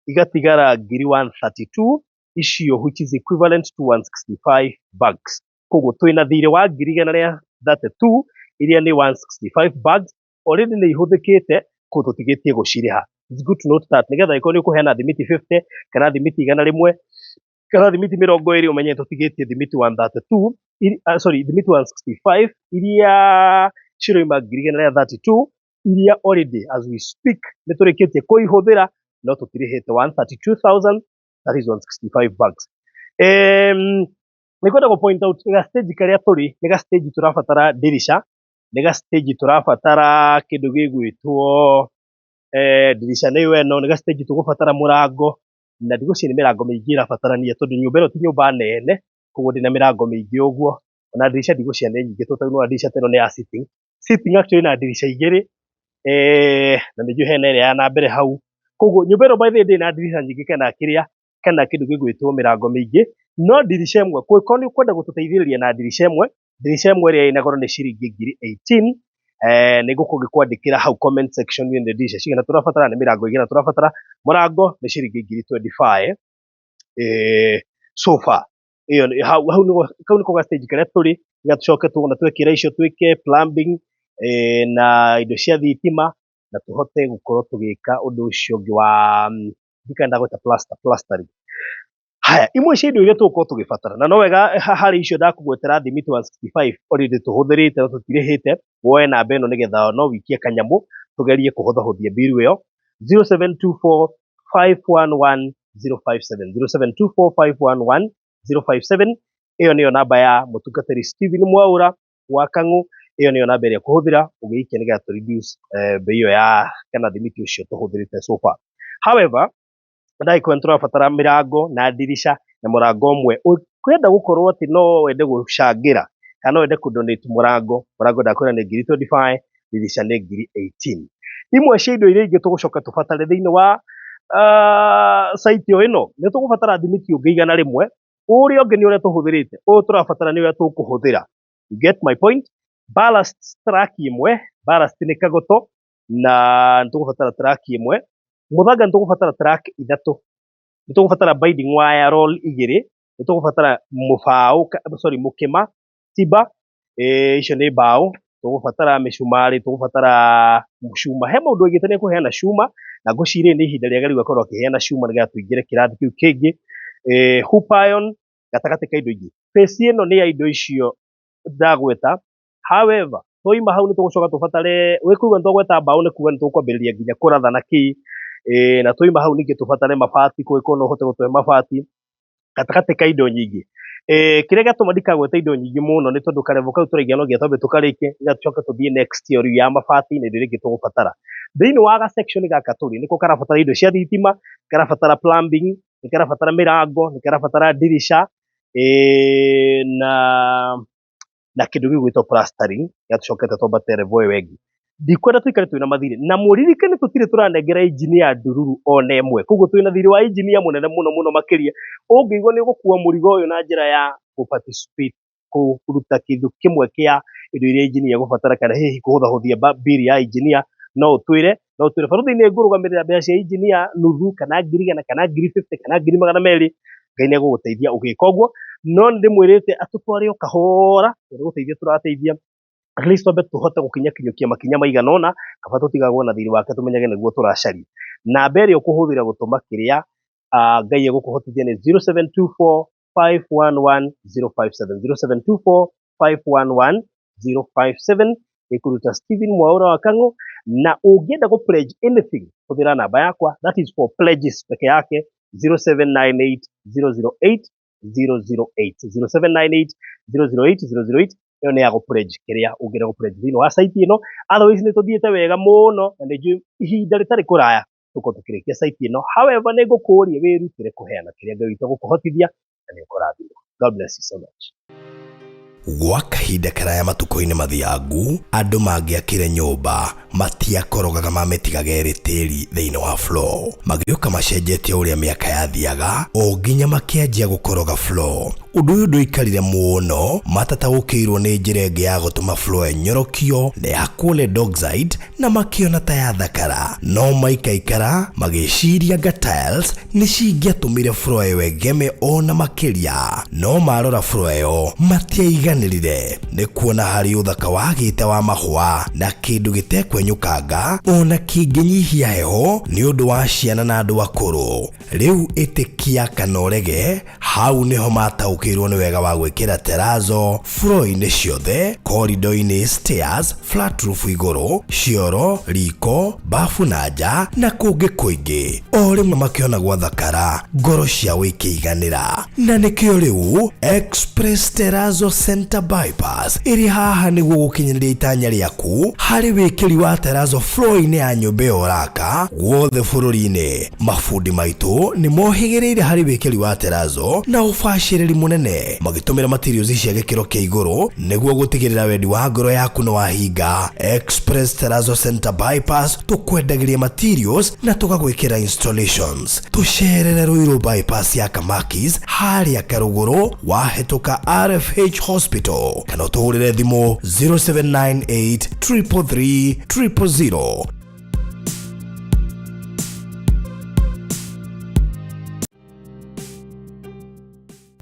igatigara 132,000 icio which is equivalent to 165 bags. Koguo twĩna thirĩ wa 132,000 iria nĩ 165 bags already nĩ ihũthĩkĩte, koguo tũtigĩtie gũcirĩha. It's good to note that nĩgetha angĩkorwo nĩ ũkũheana thimiti 50 kana thimiti 100 kana thimiti 20, ũmenye tũtigĩtie thimiti 132, sorry, thimiti 165 iria ciroima 132,000 iria already as we speak nĩ tũrĩkĩtie kũihũthĩra no tũtirĩhĩte 132,000, that is 165 bags. Nĩ kwenda gũ point out ga stage karĩa tũrĩ nĩ ga stage tũrabatara ndirica, nĩ ga stage tũrabatara kĩndũ gĩgwĩtwo ndirica nĩyo ĩno, nĩ ga stage tũgũbatara mũrango, na ndigwĩciria nĩ mĩrango mĩingĩ ĩrabatarania tondũ nyũmba ĩno ti nyũmba nene, koguo ndĩna mĩrango mĩingĩ ũguo, ona ndirica ndigwĩciria nĩ nyingĩ tondũ tarĩu nĩwona ndirica ta ĩno nĩ ya sitting. Sitting actually ĩna ndirica igĩrĩ, na nĩ njũĩ hena ĩrĩa ya na mbere hau, koguo nyũmba ĩno by the way ndĩrĩ na ndirica nyingĩ kana kĩrĩa, kana kĩndũ gĩgwĩtwo mĩrango mĩingĩ, no ndirica ĩmwe, kũngĩkorwo nĩ ũkwenda gũtũteithĩrĩria na ndirica ĩmwe, ndirica ĩmwe ĩrĩa ĩna goro nĩ ciringi 18,000, nĩ ngũkorwo ngĩkwandĩkĩra hau comment section nĩ ndirica cigana tũrabatara, nĩ mĩrango ĩigana tũrabatara, mũrango nĩ ciringi 25,000, so far. Ĩyo hau hau nĩho kau nĩko ga stage karĩa tũrĩ, nĩgetha tũcoke tuona twekĩra icio twĩke plumbing, na indo cia thitima, na tũhote gũkorwo tũgĩka ũndũ ũcio ũngĩ wa ndikana ndagweta plaster, plastering. Haya, imwe cia indo iria tũgũkorwo tũgĩbatara, na no wega harĩ icio ndakũgwetera thimiti 165 already tũhũthĩrĩte no tũtirĩhĩte, woe namba ĩno nĩgetha no wikie kanyamũ tũgerie kũhũthahũthia mbiru ĩyo, 0724 511 057, 0724 511 057. Ĩyo nĩyo namba ya mũtungatĩri Stephen Mwaũra wa Kang'ũ. Ĩyo nĩyo namba ĩrĩa ũkũhũthĩra ũgĩikia nĩgetha tũ reduce bei ĩyo ya kana thimiti ũcio tũhũthĩrĩte so far. However, ndagĩkorwo nĩ tũrabatara mĩrango na ndirica na mũrango ũmwe, ũngĩenda gũkorwo atĩ no wende gũcangĩra kana no wende kũ donate mũrango, mũrango ndakwĩra nĩ 25,000, ndirica nĩ 18,000. Imwe cia indo iria ingĩ tũgũcoka tũbatare thĩinĩ wa site o ĩno, nĩ tũgũbatara thimiti ũngĩ 100, ũrĩa ũngĩ nĩ ũrĩa tũhũthĩrĩte, ũyũ tũrabatara nĩ ũrĩa tũkũhũthĩra. You get my point? Ballast truck ĩmwe, ballast nĩ kagoto, na nĩ tũgũbatara truck ĩmwe. Mũthanga nĩ tũgũbatara truck ithatũ, nĩ tũgũbatara binding wire roll igĩrĩ, nĩ tũgũbatara mũbaũ, sorry, mũkĩma, timber, icio nĩ mbaũ, tũgũbatara mĩcumarĩ, tũgũbatara cuma. He mũndũ oigĩte nĩ ekũheana cuma, na ngwĩciria nĩ ihinda rĩega rĩu akorwo akĩheana cuma nĩgetha tũingĩre kĩrathi kĩu kĩngĩ. Hoop iron, gatagatĩ ka indo ingĩ. Phase ĩno nĩ ya indo icio ndagweta. However, twaima hau nĩ tũgũcoka tũbatare, wĩkũigua nĩ twagweta mbaũ nĩ kuga nĩ tũkwambĩrĩria nginya kũratha na kĩ, na twaima hau ningĩ tũbatare mabati, kũngĩkorwo no ũhote gũtũhe mabati, gatagatĩ ka indo nyingĩ. Kĩrĩa gĩatũma ndikagwete indo nyingĩ mũno nĩ tondũ karevo kau tũraigĩa no nginya twambe tũkarĩkie, nĩgetha tũcoke tũthiĩ next ĩyo rĩu ya mabati na indo iria ingĩ tũgũbatara. Thĩinĩ wa ga section gaka tũrĩ, nĩko karabatara indo cia thitima, karabatara plumbing, nĩ karabatara mĩrango, nĩ karabatara ndirica, na kĩndũ gĩgwĩtwo plastering, nĩgetha tũcokete twambate level ĩyo ĩngĩ. Ndikwenda tũikare twĩna mathirĩ, na mũririkane tũtirĩ tũranengera engineer ndururu ona ĩmwe, koguo twĩna thirĩ wa engineer mũnene mũno mũno makĩria, ũngĩigua nĩ ũgũkua mũrigo ũyũ na njĩra ya gũ participate kũruta kĩndũ kĩmwe kĩa indo iria engineer egũbatara kana hihi kũhũthahũthia bill ya engineer, no ũtwĩre, no ũtwĩre barũthi nĩ ngũrũgamĩrĩra mbeca cia engineer nuthu kana 100,000 kana 50,000 kana 200,000, Ngai nĩ egũgũteithia ũgĩka ũguo, no nĩ ndĩmwĩrĩte atũtware o kahora, nĩ gũteithia tũrateithia, at least twambe tũhote gũkinyakinyũkia makinya maigana ũna, kaba tũtigagwo na thirĩ wake tũmenyage nĩguo tũracaria. Namba ĩrĩa ũkũhũthĩra gũtũma kĩrĩa Ngai egũkũhotithia nĩ 0724 511 057, 0724 511 057, ĩkũruta Stephen Mwaũra wa Kang'ũ, na ũngĩenda gũ pledge anything hũthĩra namba yakwa, that is for pledges peke yake, 0798 008. 008, 0798 008 008. Ĩyo nĩ ya gũ pledge kĩrĩa ũngĩenda gũ pledge thĩinĩ wa site ĩno. Otherwise nĩ tũthiĩte wega mũno na nĩ njũĩ ihinda rĩtarĩ kũraya tũkorwo tũkĩrĩkia site ĩno. However, nĩ ngũkũria wĩrutĩre kũheana kĩrĩa Ngai witũ egũkũhotithia na nĩ ũkũrathimwo. God bless you so much. Gwa kahinda karaya matukũ-inĩ mathiangu, andũ mangĩakire nyũmba matiakorogaga mamĩtigaga ĩrĩ tĩri thĩinĩ wa floor. Magĩũka macenjetie ũrĩa mĩaka yathiaga o nginya makĩanjia gũkoroga floor. Ũndũ ũyũ ndũikarire mũno matataũkĩirwo nĩ njĩra ĩngĩ ya gũtũma floor ĩnyorokio na yakwo lead oxide na makĩona ta yathakara. No maikaikara magĩciria anga tiles nĩ cingĩatũmire floor ĩyo ĩgeme ona makĩria. No marora floor ĩyo matiaiganĩrire nĩ kuona harĩ ũthaka wagĩte wa mahũa na kĩndũ gĩtekwenyũkanga ona kĩngĩnyihia heho nĩ ũndũ wa ciana na andũ akũrũ. Rĩu ĩtĩkia kana ũrege, hau nĩho mataũkĩirwo nĩ wega wa gwĩkĩra terrazzo floor-inĩ ciothe, corridor-inĩ, stairs, flat roof igũrũ, cioro, riko, bafu na nja na kũngĩ kũingĩ. O rĩmwe makĩona gwathakara, ngoro ciao ikĩiganĩra. Na nĩkĩo rĩu Express Terrazzo Center Bypass ĩrĩ haha nĩguo gũkinyanĩria itanya rĩaku harĩ wĩkĩri wa terrazzo floor-inĩ ya nyũmba ĩyo ũraka guothe bũrũri-inĩ. Mabundi maitũ nĩ mohĩgĩrĩire harĩ wĩkĩri wa terrazzo na ũbacĩrĩri mũnene magĩtũmĩra materials cia gĩkĩro kĩa igũrũ nĩguo gũtigĩrĩra wendi wa ngoro yaku nĩ wahinga. Express Terrazzo Center Bypass tũkwendagĩria materials na tũgagwĩkĩra installations. Tũcerere Ruiru Bypass ya Kamakis harĩa Karũgũrũ wahĩtũka RFH Hospital kana ũtũhũrĩre thimũ 0798 333 000.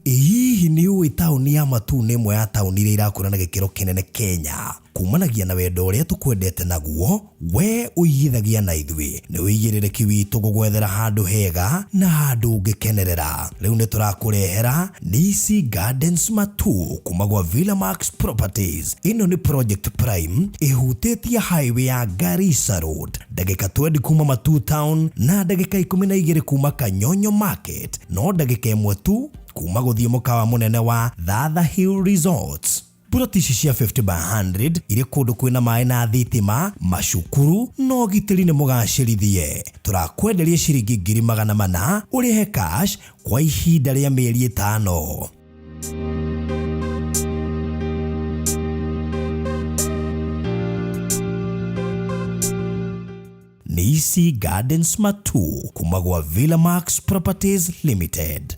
Hihi nĩ ũĩ taũni ya Matuu nĩ ĩmwe ya taũni iria irakũra na gĩkĩro kĩnene Kenya kumanagia na wendo ũrĩa tũkwendete naguo we ũigithagia na ithuĩ nĩ ũigĩrĩrĩki witũ gũgwethera handũ hega na handũ ũngĩkenerera. Rĩu nĩ tũrakũrehera Nisi Gardens Matuu kuma gwa Villa Max Properties. Ĩno nĩ project prime ĩhutĩtie highway ya Garissa Road, ndagĩka 20 kuma Matuu town na ndagĩka 12 kuma Kanyonyo Market, no ndagĩka 1 tu kuma gũthiĩ mũkawa mũnene wa Thatha Hill Resorts. Buroti ici cia 50 by 100 irĩ kũndũ kwĩna maĩ na thitima, macukuru na ũgitĩri nĩ mũgacĩrithie. Tũrakwenderia ciringi 400,000 ũrĩhe cash kwa ihinda rĩa mĩeri 5. Nisi Gardens Matuu kuma gwa Villa Max Properties Limited.